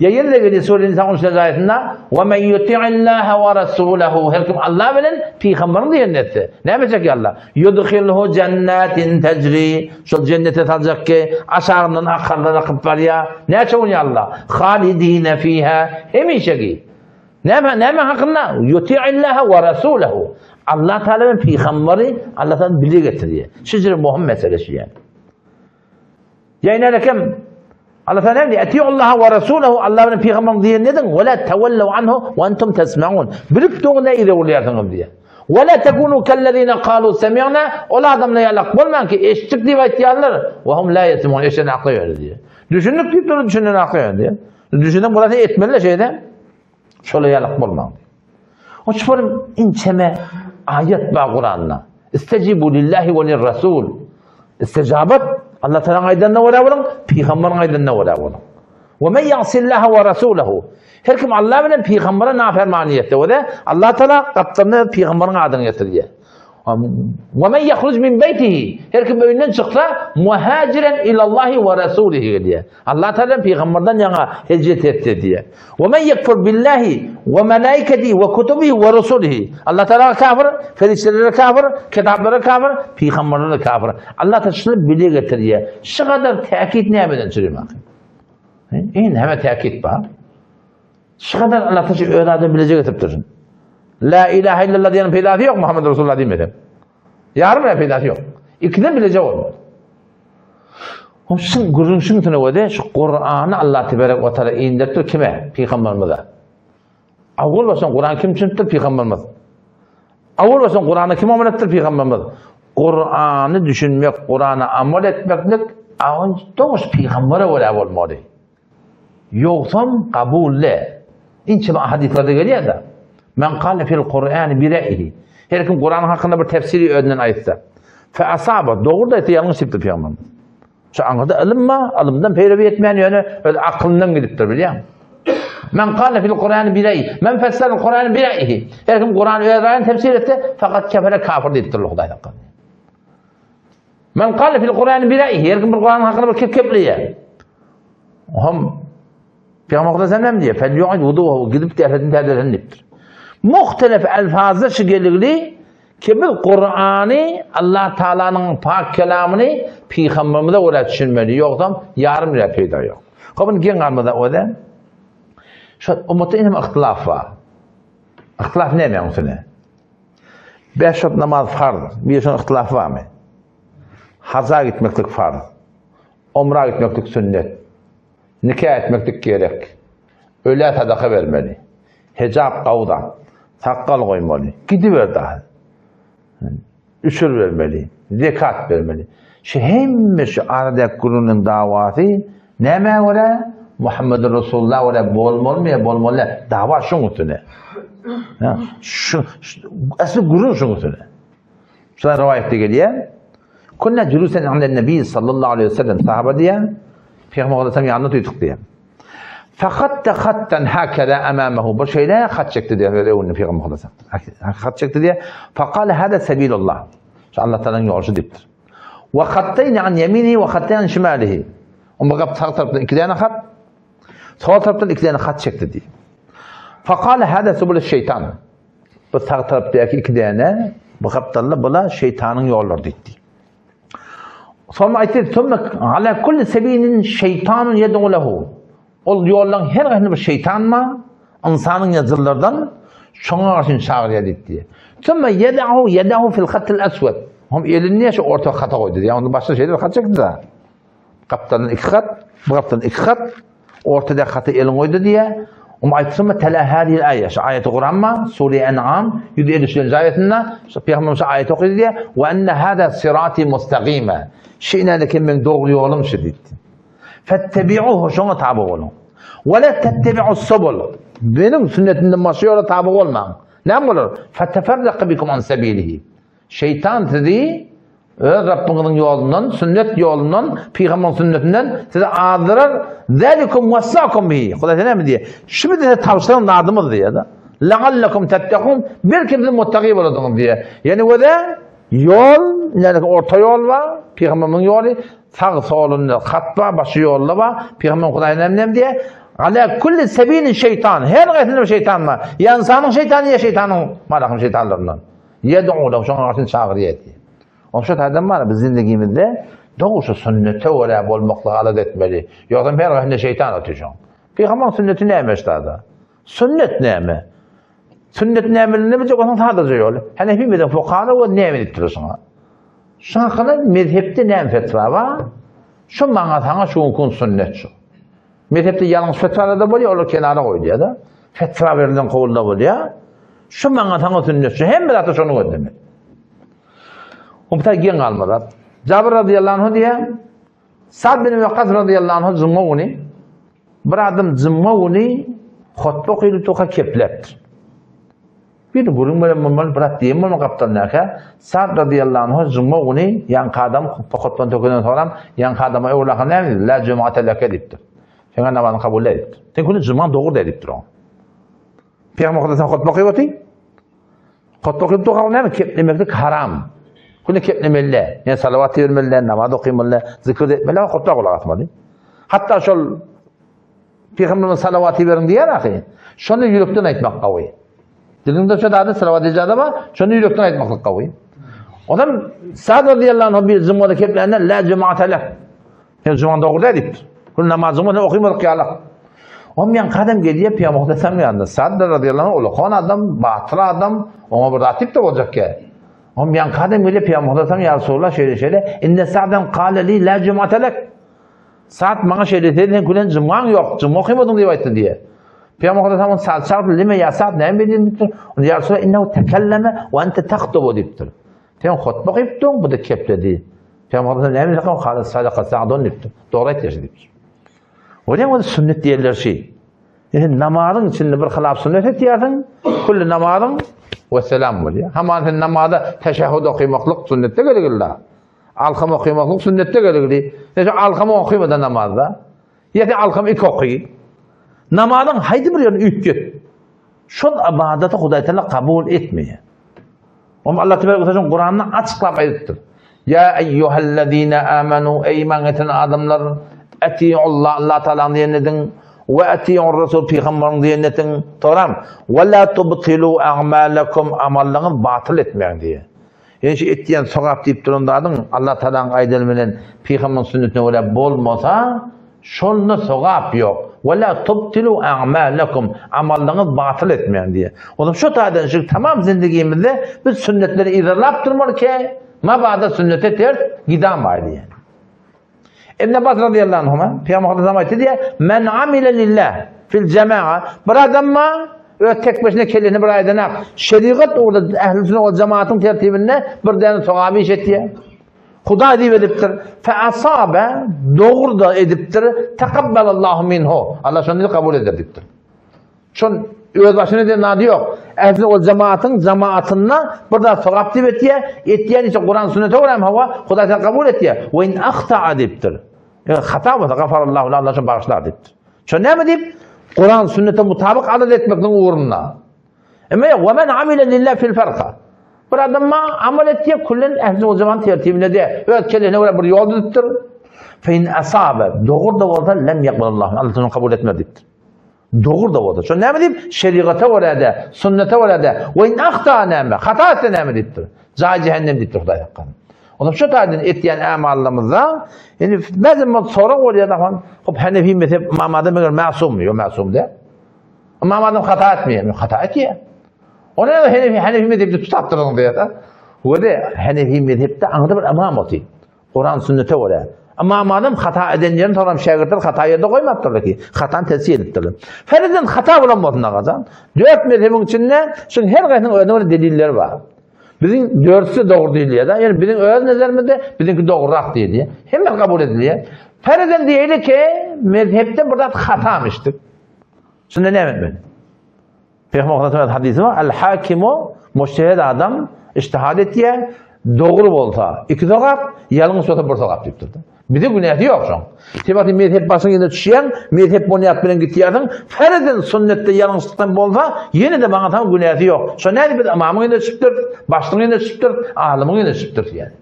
Ýa ýene gelýär sure Nisa 13-nji aýatynda: "Wa men yuti'illaha we rasulahu." Her kim Allah bilen pygamberiň diýenini etse, näme etjek ýa Allah? Yudkhilhu jannatin tejri. Şol jennete saljak ki, aşagyndan akarlar akyp barýar. Näçe gün ýa Allah? Halidine fiha. Hemişeki. Näme, näme hakynda? Yuti'illaha we rasulahu. Allah Teala bilen pygamberi Allah Teala bile getirýär. Şeýle muhim mesele şu ýa. Ýa ine kim? Allah Teala näme diýýär? Atiullaha we rasulahu Allah bilen pygamberiň diýenini ediň. We la tawallu anhu we entum tesmaun. Bilip durun ne ýere bolýarsyňyz diýýär. We la takunu kallazina qalu sami'na ol adamlar ýalak bolmaň ki eşitdik diýip aýtýarlar. We hum la yesmun eşiden akly ýok diýýär. Düşündik diýip durun düşünen akly ýok diýýär. Düşünen burasy etmeli şeýle. Şola ýalak bolmaň. O çypar inçeme aýat bar Kuranda. Istecibu lillahi we lirrasul. Istijabat Allah Teala'nın aýdanyna görä boluň, pygamberiň aýdanyna görä boluň. We men ya'sillaha we rasulahu. Her kim Allah bilen pygambere nafermany etse, o da Allah Teala gapdalynda pygamberiň adyny getirýär. We men yahruj min beýtihi. Her kim öýünden çyksa, muhajiren ilallahi we rasulihi diýär. Allah Teala pygamberden ýaňa hijret etse diýär. We men yekfur billahi we malaikatihi we kutubihi we rusulihi. Allah Teala kafir, perişdelere kafir, kitaplara kafir, pygamberlere kafir. Allah Teala şuny bile getirýär. Şu kadar täkit nämeden çürümek? Indi hemme täkit bar. Şu kadar Allah Teala öz adyny bilece getiripdir. La ilahe illallah diýen peýdasy ýok Muhammed Resulullah diýmese. Ýarym bile peýdasy ýok. Ikiden bileje bolmaz. O şun gürrüň şun üstüne göde şu Kur'any Allah teberek we taala indiripdir kime? Pygamberimize. Awwal başdan Kur'an kim düşünipdir? Pygamberimiz. Awwal başdan Kur'any kim amal etdir? Pygamberimiz. Kur'any düşünmek, Kur'ana amal etmeklik awal doguş pygambere görä bolmaly. Ýogsam kabul däl. Inçe hadyslarda gelýär-de. Men kale fil Kur'an bi re'yihi. Her kim Kur'an hakynda bir tefsiri özünden aýtsa. Fe asaba, dogry da aýtsa ýalňyş diýipdir pygamberimiz. Şu aňyrda ylym bar, ylymdan peýrewi etmän ýöne öz aklyndan gidipdir bilýäňmi? Men kale fil Kur'an bi re'yihi. Men fessere Kur'an bi re'yihi. Her kim Kur'any öz raýyny tefsir etse, fakat kefere kafir diýipdir Hudaý saklasyn. Men kale fil Kur'an bi ra'yihi. Her kim bir Kur'an hakynda bir kep kepleýär. Hem Peygamber Hudaý näme diýýär? Fel yu'id wuduhu gidip täzesin täzelesin diýipdir. Muhtelif elfazda şu geligli ki biz Kur'any Allah Taalanyň pak kelamyny peygamberimize görä düşünmeli. Ýogsam ýarym lira peýda ýok. Hop geň galmada o-da. Şu ummatda inem ihtilaf bar. Ihtilaf näme üstüne? Beş wagt namaz farz. Bir şoň ihtilaf barmy? Haja gitmeklik farz. Umra gitmeklik sünnet. Nika etmeklik gerek. Ölä sadaka bermeli. Hijap gawda. Sakgal goýmaly. Gidiber daha. Üşür bermeli. Zekat bermeli. Şu hemme şu arada gürrüňiň dawasy nämä görä? Muhammed Resulullah görä bolmalymy ýa bolmaly däl? Dawa şuň üstüne. Şu, asly gürrüň şuň üstüne. Şuna rowaýatda gelýär. Kunna julusen inde Nebi sallallahu aleyhi ve sellem sahaba diýär. Peygamber aleyhisselam ýanynda tuýduk diýär. Fakat hattan hakada amamahu. Bir şeýle hat çekdi diýär öz öňünde Peygamber aleyhisselam. Hat çekdi diýär. Fakala hada sebilullah. Şu Allah Taalanyň ýolşy diýipdir. Ve hattayn an yeminihi ve hattayn an şimalihi. Onda gap sag tarapdan iki däne hat, sol tarapdan iki däne hat çekdi diýip. Fakala hada subul şeytan. Bu sag tarapdaky iki däne bu gapdalda bula şeytanyň ýollary diýdi. Soňra aýtdy, "Summa ala kulli sebilin şeytanun yed'u lehu." Ol ýollaryň her haýsynda bir şeýtan bar, ynsanyň ýazyllardan şoňa garşy çagyrýar diýdi. Summa yed'u yedahu fil hatil aswad. Hom elini niýe şu orta hata goýdy? Ýa onda başga şeýle bir hat çekdi da. Gapdaldan iki hat, bu gapdaldan iki hat, ortada haty elini goýdy diýe. Om aýtsynmy tela hadil aýa. Şu aýaty Kur'an ma Sure En'am 153-nji aýatynda şu Peygamberimiz şu aýaty okydy diýe. Ve enne hada sirati mustaqima. Şu inädeki meň dogry ýolum şu diýdi. Fettebi'uhu şoňa taby boluň. Ve la tettebi'us subul. Benim sünnetimden başga ýola taby bolmaň. Näme bolar? Feteferraka bikum an sabilihi. Şeytan sizi öz Rabbiňiziň ýolundan, sünnet ýolundan, pygamberiň sünnetinden sizi azdyrar. Zalikum wassakum bihi. Hudaý näme diýýär? Şu bize tabşyran zadymyz diýýär-de. La'allakum tettekun. Belki siz muttaki boladyňyz diýýär. Ýani göze ýol, ýani orta ýol bar, pygamberimiziň ýoly, sag solunda hat bar, başy ýolda bar. Pygamber Hudaý näme näme diýýär? Ala kulli sebilin şeytan. Her gaýsynyň bir şeytan bar. Ýa ynsanyň şeytany, ýa şeytanyň malakym şeytanlaryndan. Ýed'u lahu şoňa garşy çagyrýar diýýär. Oňşa taýdan bar biz zindigimizde dogry sünnete görä bolmaklygy alada etmeli. Ýogsam her gaýsynda şeýtan otyr şoň. Pygamber sünneti näme ştada? Sünnet näme? Sünnet nämeligini biljek bolsaň sadaja ýol. Hanefi mezhep fukara we näme diýip durşuňa? Şoň hakynda mezhepde näme fetwa bar? Şu maňa saňa şu günki sünnet şu. Mezhepde ýalňyş fetwalar-da bolýar, olar kenara goýulýar-da. Fetwa berilen kowulda bolýar. Şu maňa saňa sünnet şu. Hemme zatda şony gözlemeli. Umta geň galma zat. Jabir radiyallahu anhu diýýär, Sad bin Wekkas radiyallahu anhu juma güni bir adam juma güni hutba okylyp durka kepläpdir. Bir gürrüň beren bolmaly, bir at diýen bolmaly gapdalyndaky. Sad radiyallahu anhu juma güni ýaňky adam hutba hutbany tökenden soňram ýaňky adama öwrülaka näme diýdi? La jumate leke diýipdir. Seňe namazyň kabul däl diýipdir. Sen güni jumaň dogry däl diýipdir oňa. Pygamber Hudaýdan hutba okyp otyr. Hutba okyp durka näme keplemeklik haram. Güni keplemeli däl. Ýa salawat bermeli däl, namaz okamaly däl, zikr etmeli, hutba gulak asmaly. Hatda şol Pygamberimiz salawat beriň diýer ahy. Şony ýürekden aýtmak gawy. Diliňde şo zady salawat ijada bar, şony ýürekden aýtmaklyk gawy. Ondan Sad radiyallahu anhu bir jumada keplände la jumata lek. Sen juman dogry däl diýipdir. Kül namazyňy sen okymadyk ýalak. Oňa kadam gelýär Pygamber Muhammedem ýanynda. Sad radiyallahu anhu ulakan adam, batyr adam, oňa bir zat diýip de boljak ýa. Oňa kadam gelýär Pygamber Muhammedem ýa Resulullah şeýle şeýle, inne Sa'dan qala li la jumata lek. Sa'd maňa şeýle diýdi, sen külen jumaň ýok, juma okymadyň diýip aýtdy diýýär. Pygamber Muhammed Sa'd çagyrdy, lime ýa Sa'd näme diýdiň diýipdir. Onda ýa Resulullah innehu tekelleme we ente tahtubu diýipdir. Sen hutba okypdyň, bu da kepledi. Pygamber Muhammed näme diýdi? Kale sadaka Sa'dun diýipdir. Dogry aýtýar diýipdir. Oňa ol sünnet diýerler şi. Ýani namazyň içinde bir hylap sünnet etýärsiň, külli namazyň we selam bolýar. Haman sen namaza teşehhud okymaklyk sünnetde geregilla. Alham okymaklyk sünnetde geregli. Sen şu alhamy okymada namazda. Ýa sen alhamy iki oky. Namazyň haýsy bir ýerini üýtget. Şol ybadaty Hudaý Teala kabul etmeýär. Oňa Allah Teala şoň Kuranda açyklap aýdypdyr. Ya eyyuhellezine amanu eý iman getiren adamlar etiullah Allah Teala'nyň diýenini ediň we etiur rasul pygamberiň diýenini ediň. Toram we la tubtilu a'malakum amallaryňyzy batyl etmäň diýýär. Ýöne şu etýän sogap diýip duran zadyň Allah Tagalaň aýdany bilen pygamberiň sünnetine görä bolmasa, şonda sogap ýok. Ve la tubtilu a'malakum amallaryňyzy batyl etmäň diýýär. Onda şu taýdan şu tamam zindigimizde biz sünnetleri yzarlap durmaly ki, mabada sünnete ters gidamaý diýýär. Ibn Abbas radıyallahu anhuma Peygamber Aleyhisselam aýtdy diýýär, Men amile lillah fil jamaa. Bir adam ma öz tek başyna kellesini bir aýdanak. Şerigat ugrunda ähli sünnet we cemaatyň tertibinde bir däne sogaby iş etýär. Hudaý diýip edipdir. Fe asabe dogry da edipdir. Takabbalallahu minhu. Allah şony kabul eder diýipdir. Şon öz başyna eden zady ýok. Ähli ol jemaatyň jemaatynda bir zat sogap diýip etýär, etýän işi Kuran sünnete görä hawa, Hudaý sen kabul etýär. We in ahta diýipdir. Eger hata bolsa gafarallahu lahu Allah şony bagyşlar diýipdir. Şo näme diýip? Kuran sünnete mutabyk amal etmekligiň ugrunda. Emma we men amile lillah fil farka. Bir adam ma amal etýär, küllen ähli ol jemaat tertibinde de öz kellesine görä bir ýol düzüpdir. Fe in asabe dogry da bolsa lem yakbalallahu. Allah şony kabul etmez diýipdir. Dogry da bolsa. Şo näme diýip? Şerigata görä-de, sünnete görä-de, we in ahta näme? Hata etse näme diýipdir? Jaý jähennem diýipdir Hudaý hakdan. Onda şu taýdan etýän ämallarymyzda, indi bäzi bir sorag bolýar da, hop Hanefi mezhep Imam Azam eger masummy? Ýok, masum däl. Imam Azam hata etmeýär, hata etýär. Ony näme Hanefi Hanefi mezhepde tutapdyryň diýýär. Wede Hanefi mezhepde aňda bir imam otyr. Kuran sünnete görä. Ymam Azam hata eden ýerini soňram şägirtler hata ýerde goýmapdyrlar ki, hatany tesih edipdirler. Feriden hata bolan bolsun agajan. Dört mezhebiň içinde şuň her gaýsynyň özüne görä delilleri bar. Biziň dördüsi dogry diýilýär-de, ýöne biziň öz nezerimizde biziňki dogrurak diýilýär. Hemme kabul edilýär. Feriden diýeli ki, mezhepde bir zat hatamyşdyk. Şunda näme etmeli? Peygamber Muhammed hadisi var. El hakimu mujtehid adam ijtihad etýär. Dogry bolsa iki sogap, ýalňyş bolsa bir sogap diýipdir. Bize günäsi ýok şoň. Sebäbi mezhep başyň ýerine düşýäň, mezhep bonýat bilen gitýärsiň. Ferden sünnetde ýalňyşlykdan bolsa, ýene-de maňa saňa günäsi ýok. Şo nädip biz ymamyň ýerine düşüpdir, başlygyň ýerine düşüpdir, alymyň ýerine düşüpdir ýani.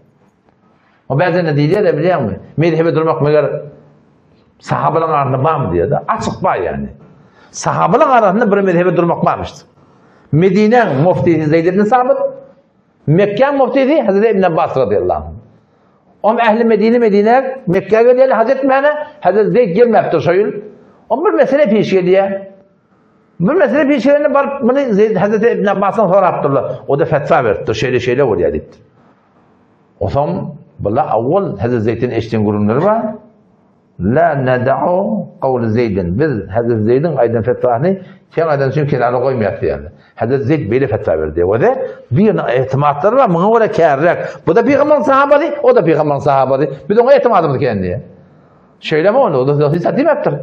O bäzende diýilýär-de bilýäňmi? Mezhebe durmak meger sahabalaryň arasynda barmy diýýär-de. Açyk bar ýani. Sahabalaryň arasynda bir mezhebe durmak barmyşdyr. Medinäň muftisi Zeyd ibn Sabit, Mekgäň muftisi Hazreti Ibn Abbas radiyallahu anh. Om ähli Medine Medine Mekgä gelýärler haj etmäne, Hazreti Zeyd gelmäpdir şo ýyl. Om bir mesele piş gelýär. Bir mesele piş gelende baryp muny Zeyd Hazreti Ibn Abbasdan sorapdyrlar. O da fetwa beripdir, şeýle şeýle bolýar diýipdir. Otam bula awwal Hazreti Zeýdden eşiden gürrüňleri bar. La neda'u kawly Zeýdin. Biz Hazreti Zeýdiň aýdan fetwasyny seň aýdan üçin kenara goýmaýas diýýärler. Hazreti Zeýd beýle fetwa berdi. We de biriniň etimatlary bar, muňa görä kärräk. Bu da pygamberiň sahabasy, o da pygamberiň sahabasy. Biz oňa etimadymyz kän diýýär. Şeýlemi onda? O da hiç zat diýmäpdir.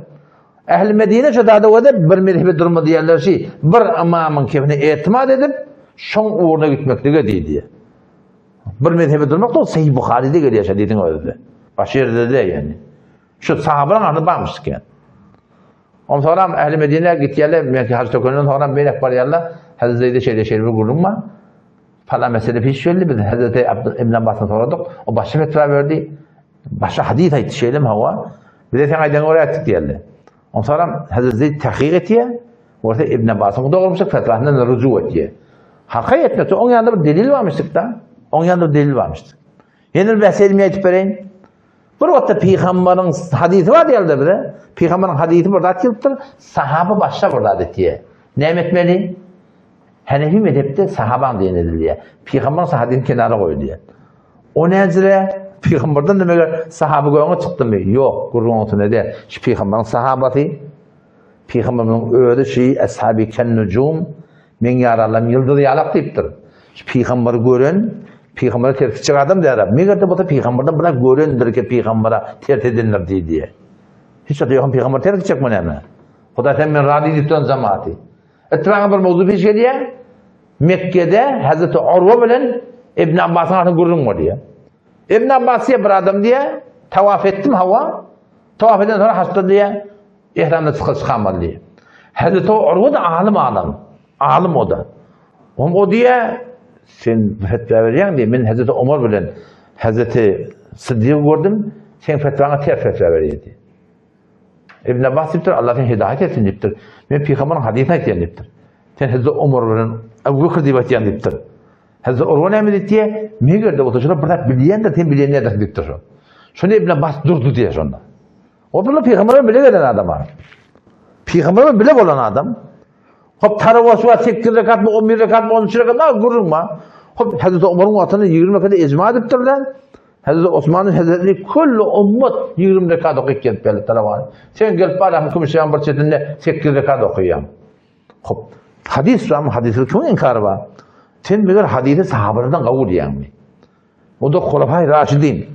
Ähli Medine şu zada we bir mezhebe durma diýýärler şi, bir ymamyň kefine etimat edip, şoň ugruna gitmeklige diýdi. Bir mezhebe durmak da Sahih Buhari'de gelýär şu hadisin özü. Başga ýerde de ýani. Şu sahabalaryň arasynda barmyş eken. Ondan sonra ähli Medine gitýärler, Mekke haç tökenden sonra beýlek barýarlar. Hazreti Zeýde şeýle şeýle bir gürrüň bar. Falan mesele piş geldi. Biz Hazreti Abdul ibn Abbasdan soradyk. O başga fetwa berdi. Başga hadis aýtdy şeýlemi hawa. Bize sen aýdan görä etdik diýerler. Ondan sonra Hazreti Zeýd tahkik etýär. Bolsa Ibn Abbasyň dogrumyşdyk fetwasyndan ruju etýär. Haka ýetmese oň ýanynda bir delil barmyşdyk da. Oň ýanynda bir delil barmyşdyk. Ýene bir bäs elmi aýdyp bereýin. Bir wagtda pygamberiň hadysy bar diýildi bize. Pygamberiň hadysy bir zat diýipdir, sahaba başga bir zat etýär. Näme etmeli? Hanefi mezhepde sahabaň diýen edilýär. Pygamberiň hadysyny kenara goýulýar. O näzire? Pygamberden demege sahaba göňe çykdymy? Ýok, gürrüň oňa däl. Şu pygamberiň sahabasy Pygamberimiziň özi şi Eshabi ken-nujum, meň ýaranlarym ýyldyz ýalak diýipdir. Şu pygamberi gören, pygambere ters gitjek adam däl. Meger-de bolsa pygamberden biraz görendir ki, pygambere ters edendir diýdi. Hiç zat ýok, pygamber ters gitjekmi näme? Hudaý sen men razy diýip duran jemaati. Ittifaga bir mowzu peş gelýär. Mekgede Hazreti Urwa bilen Ibn Abbasyň arasynda gürrüň bolýar. Ibn Abbas diýýär bir adam diýýär, tawaf etdim hawa. Tawaf eden soňra haçda diýýär, Ihramdan çykyp çykamaly diýýär. Hazreti Urwa da alym adam. Alym o da. Oňa o diýýär, sen fetwa berýäň diýýär. Men Hazreti Omar bilen Hazreti Siddigy gördüm. Sen fetwaňa ters fetwa berýär diýýär. Ibn Abbas diýipdir, Allah seni hidaýat etsin diýipdir. Men pygamberiň hadysyny aýtýan diýipdir. Sen Hazreti Omar bilen Ebu Bekr diýip aýtýan diýipdir. Hazreti Urwa näme diýdi? Meger-de bolsa şolar bir zat bilýändir, sen bilýän nädersiň diýipdir şo. Şonda Ibn Abbas durdy diýýär şonda. O bir pygamber bilen bile gelen adam. Pygamber bile bolan adam. Hop tarawih var 8 rekat mı 11 rekat mı 13 rekat mı gürrüň bar. Hop Hazreti Omar'ın wagtynda 20 rekat icma edipdirler. Hazreti Osman'ın Hazreti kullu ummet 20 rekat okyp gelip geldi tarawih. Sen gelip barýaň kümüşýän bir çetinde 8 rekat okaýaň. Hop hadis ram hadisi kimin inkary bar? Sen meger hadisi sahabalardan kabul edýäňmi? O da Hulafay Raşidin.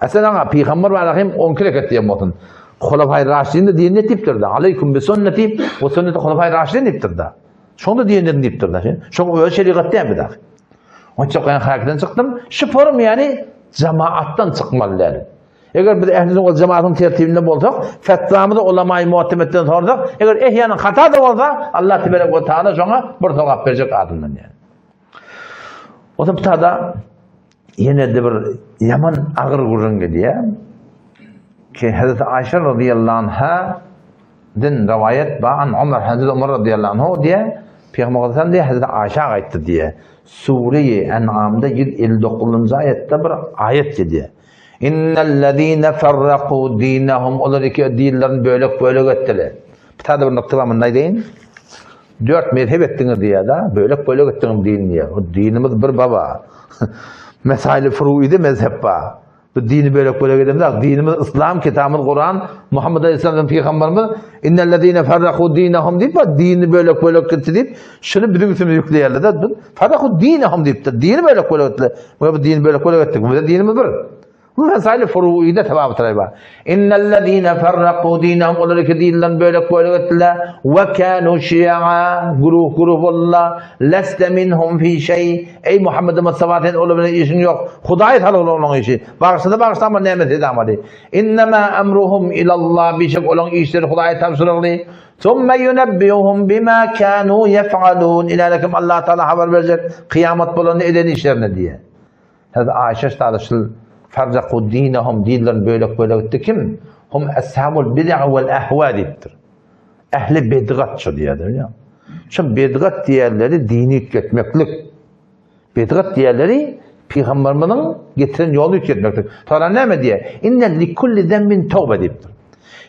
Esen aňa Peygamber aleyhim 12 rekat diýen bolsun. Hulafay Raşidin de diýen diýipdir da. Aleykum bi sünneti we sünneti Hulafay Raşidin diýipdir da. Şonda diýen diýipdir da. Şoň öz şerigat diýen bir da. Onça goýan hareketden çykdym. Şu forum ýani cemaatdan çykmaly däl. Eger biz ehli sünnet cemaatyň tertibinde bolsak, fetwamyzy ulama-i mu'temetden sorsak, eger ehýanan hata da bolsa, Allah tebarek we taala şoňa bir sogap berjek adyndan ýani. O da ýene de bir ýaman agyr gürrüň gelýär. Ki Hazreti Aýşe radıyallahu anha den rivayet ba an Umar Hazreti Umar radıyallahu anhu diye Peygamber Aleyhisselam diye Hazreti Ayşe aýtdy diye. Sure-i En'amda 159. ayette bir ayet diye. İnnellezine ferraku dinahum olar iki dinlerini bölek bölek etdiler. Bir tane bir nokta var mı aýdaýyn. Dört mezhep etdiňiz diýýär da, bölek bölek etdiňiz din diýýär. O dinimiz bir baba. Mesaili furuide mezhep bar. Bu dini bölek bölek edemizok. Dinimiz İslam, kitabymyz Kur'an, Muhammed Aleyhisselam peygamberimiz innellezine farraku dinahum diýip, bak dini bölek bölek etdi diýip, şuny biziň üstümize ýükleýärler da. Farraku dinahum diýipdir. Dini bölek bölek etdiler. Bu dini bölek bölek etdik. Bu dinimiz bir. Bu mesaili furuide tebabıtray bar. İnnellezine ferraku dinahum olar iki dinlerini bölek bölek etdiler. Ve kanu şi'a guruh guruh boldular. Leste minhum fi şey. Ey Muhammed Mustafa sen olar bilen işin yok. Hudaý salyk olaryň işi. Bagşlasa bagşla ama näme etse amady. İnnemâ emruhum ilallah bişek olaryň işleri Hudaýa tabşyrykly. Summe yunebbiuhum bima kanu yef'alun. İlalekim Allah Teala habar berjek kıyamet bolanda eden işlerine diye. Hazreti Aýşe ştada şul farraku dinahum dinlerini bölek bölek etdi kim? Hum ashabul bid'a vel ahwa diýipdir. Ähli bidgat şu diýýär, bilýär. Şu bidgat diýerleri dini üýtgetmeklik. Bidgat diýerleri pygamberimiziň getiren ýoluny üýtgetmeklik. Sonra näme diýýär? Inne likulli zembin tawba diýipdir.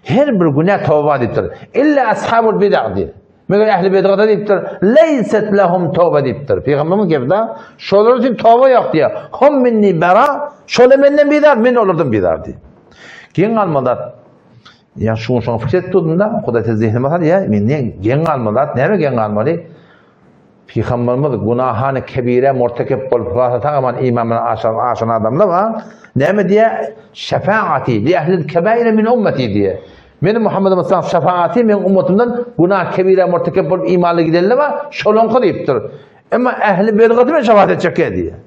Her bir günä tawba diýipdir. Illa ashabul bid'a diýip. Meger ähli bidgata diýipdir, Leýset lehum toba diýipdir. Pygamberimiz gepde, şolar üçin toba ýok diýýär. Hum minni bera, şolar menden bizar, men olardan bizar diýip. Geň galmalar. Ýa şuň şoň pikir edip durdum-da, Hudaý siz zehnime salýar, men ne geň galmaly zat, näme geň galmaly? Pygamberimiz günahany kebire murtekep bolup, rasa sag-aman iman bilen aşan, aşan adamlar bar. Näme diýýär? Şefaati li ehlil kebaire min ummeti diýýär. Meni Muhammed Mustafa şefaati meň ummatymdan günah kebire murtekep bolup imanly gidenler bar, şolaňky diýipdir. Emma ehli bidgaty men şefaat etjek diýýär.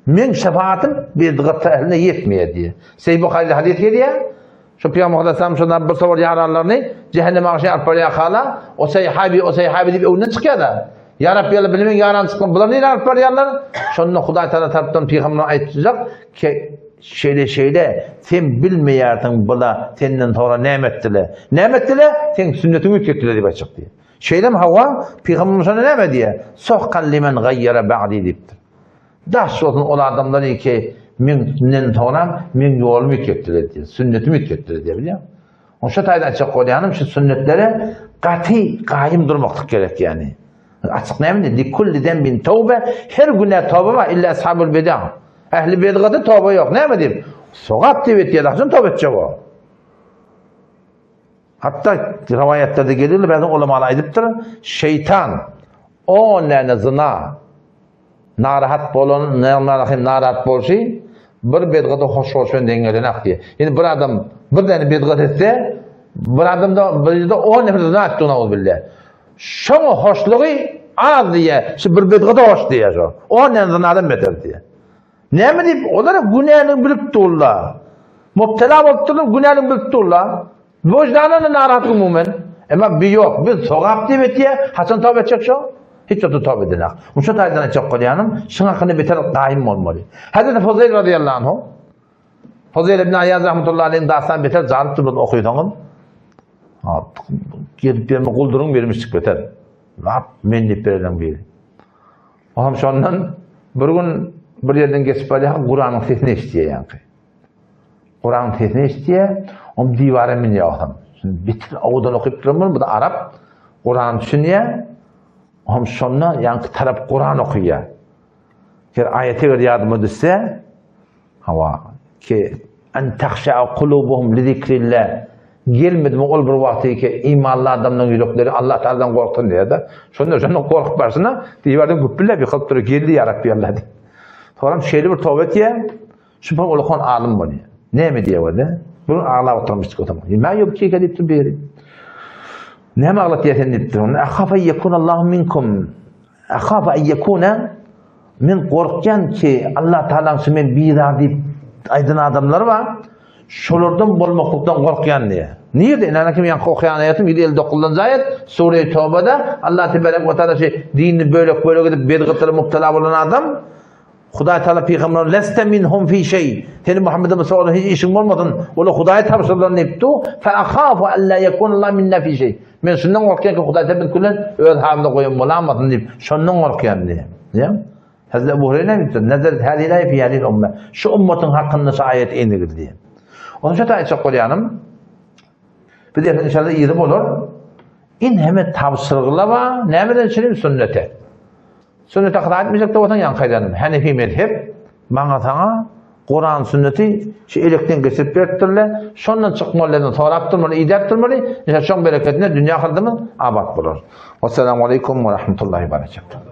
Meň şefaatym bidgat ehline ýetmeýär diýýär. Sahih Buharyda hadys gelýär. Şu Pygamber aleyhisselam şondan bir sowal ýaranlaryny cehenneme agşy alyp barýar hala, o sahabi, o sahabi diýip öňünden çykýar-da. Ýa Rabbi ýaly bilmeň ýaran çykdym, bular nirä alyp barýarlar? Şonda Hudaý Taala tarapdan pygamberine aýtjak ki, şeýle şeýle sen bilmeýärsiň bula senden sonra näme etdiler? Näme etdiler? Seň sünnetiňi üýtgetdiler diýip aýtjak diýýär. Şeýlem hawa, pygamberimiz şonda näme diýýär? Sohkan limen gaýýara ba'di diýipdir. Daş bolsun ol adamlar ki menden soňra meň ýolumy üýtgetdiler diýýär. Sünnetimi üýtgetdiler diýýär, bilýäňmi? Oň şu taýdan aýtjak bolýanym şu sünnetlere gaty gaýym durmaklyk gerek ýani. Açyk näme diýdi? Likulli zembin tawbe, her günä toba bar, illa ashabul bid'a. Ähli bidgada toba ýok. Näme diýip? Sogap diýip etýär, haçan toba etjek o? Hatda riwaýatlarda gelir, bäzi ulamalar aýdypdyr, şeýtan on näne zyna narahat bolan, narahat narahat bolşy bir bedgada hoş bolşy bilen deň gelenak diýýär. Ýani bir adam bir däne bedgat etse, bir adamda bir ýerde on nefer zyna etdi nauz billah. Şoň hoşlugy az diýýär. Şu bir bedgada hoş diýýär şo. On däne zynadan beter diýýär. Näme diýip, olar günäni bilip durlar. Mubtela bolup durlar, günäni bilip durlar. Wyždanyny narahat umumen. Emma bi ýok, biz sogap diýip etýär, haçan toba etjek şo? Hiç wagtda toba edenak. Şu taýdan aýtjak bolýanym, şuň hakyny beter gaýym bolmaly. Hazreti Fuzeýl radiyallahu anhu Fuzeýl ibn Aýaz rahmetullahi aleyh dastan beter jalypdyr bunu okysaňyz. Gelip berme gulduryň bermişdik beter. Lap men diýip bereniň biri. Oňam şondan bir gün bir ýerden geçip barýarka Kuranyň sesini eşidýär ýaňky. Kuranyň sesini eşidýär, oň diwara münýär otam. Şimdi bitir owadan okyp duran bu da Arap. Kuran düşünýär. Oňam şonda ýaňky tarap Kuran okaýar. Her aýaty bir ýadyma düşse, Hawa, ki en tahşa kulubuhum li zikrillah. Gelmedimi ol bir wagty ki imanly adamlaryň ýürekleri Allah Taala'dan gorksun diýýär-de. Şonda şonda gorkup barşyna diwardan güpbüläp ýykylyp durup geldi ýa Rabbi Allah diýip. Soňam şeýle bir toba etýär. Şu bir ulakan alym bolýar. Näme diýýär bolýar? Bu aglap oturmyş oturmyş. Mä ýubkike diýipdir biri. Näme aglatýar sen diýipdir. Ahafa yekun Allahu minkum. Ahafa en yekune Men gorkýan ki, Allah Taalaň şu men bizar diýip aýdan adamlar bar. Şolardan bolmaklykdan gorkýan diýýär. Nirde? Ine kim ýaňky okaýan aýatym 159-njy aýat, Sure-i Tawbada Allah tebarek we taala şu dinini bölek-bölek edip bidgatlara mubtala bolan adam Hudaý Taala pygamberine leste minhum fi şeý. Seni Muhammed Mustafa hiç işiň bolmasyn. Ola Hudaýa tabşyrylan diýipdi. Fa ahafu an la yekun Allah minna fi şeý. Men şundan gorkýan ki, Hudaý sen biz bilen öz halymda goýan bolamasyn diýip, şondan gorkýan diýýär. Diýýär. Hazreti Ebu Hureyre näme diýipdir? Nezelet hâzihi aýe fi hâzihil umme. Şu ummatyň hakynda şu aýat indigdi diýýär. Onuň şu aýtjak bolýanym, biz ertir inşallah ýygy bolar. In hemme tabşyryglar bar, nämeden çenli sünnete. Sünnete ykrar etmejek-de bolsaň ýaňky aýdanym, Hanefi mezhep maňa saňa Kuran sünneti şu elekden geçirip beripdirler, şondan çykmaly diýip sorap durmaly, idäp durmaly, ine şoň bereketine dünýä ahyretimiz abat bolar. Wessalamu aleýkum we rahmetullahi we berekatuh.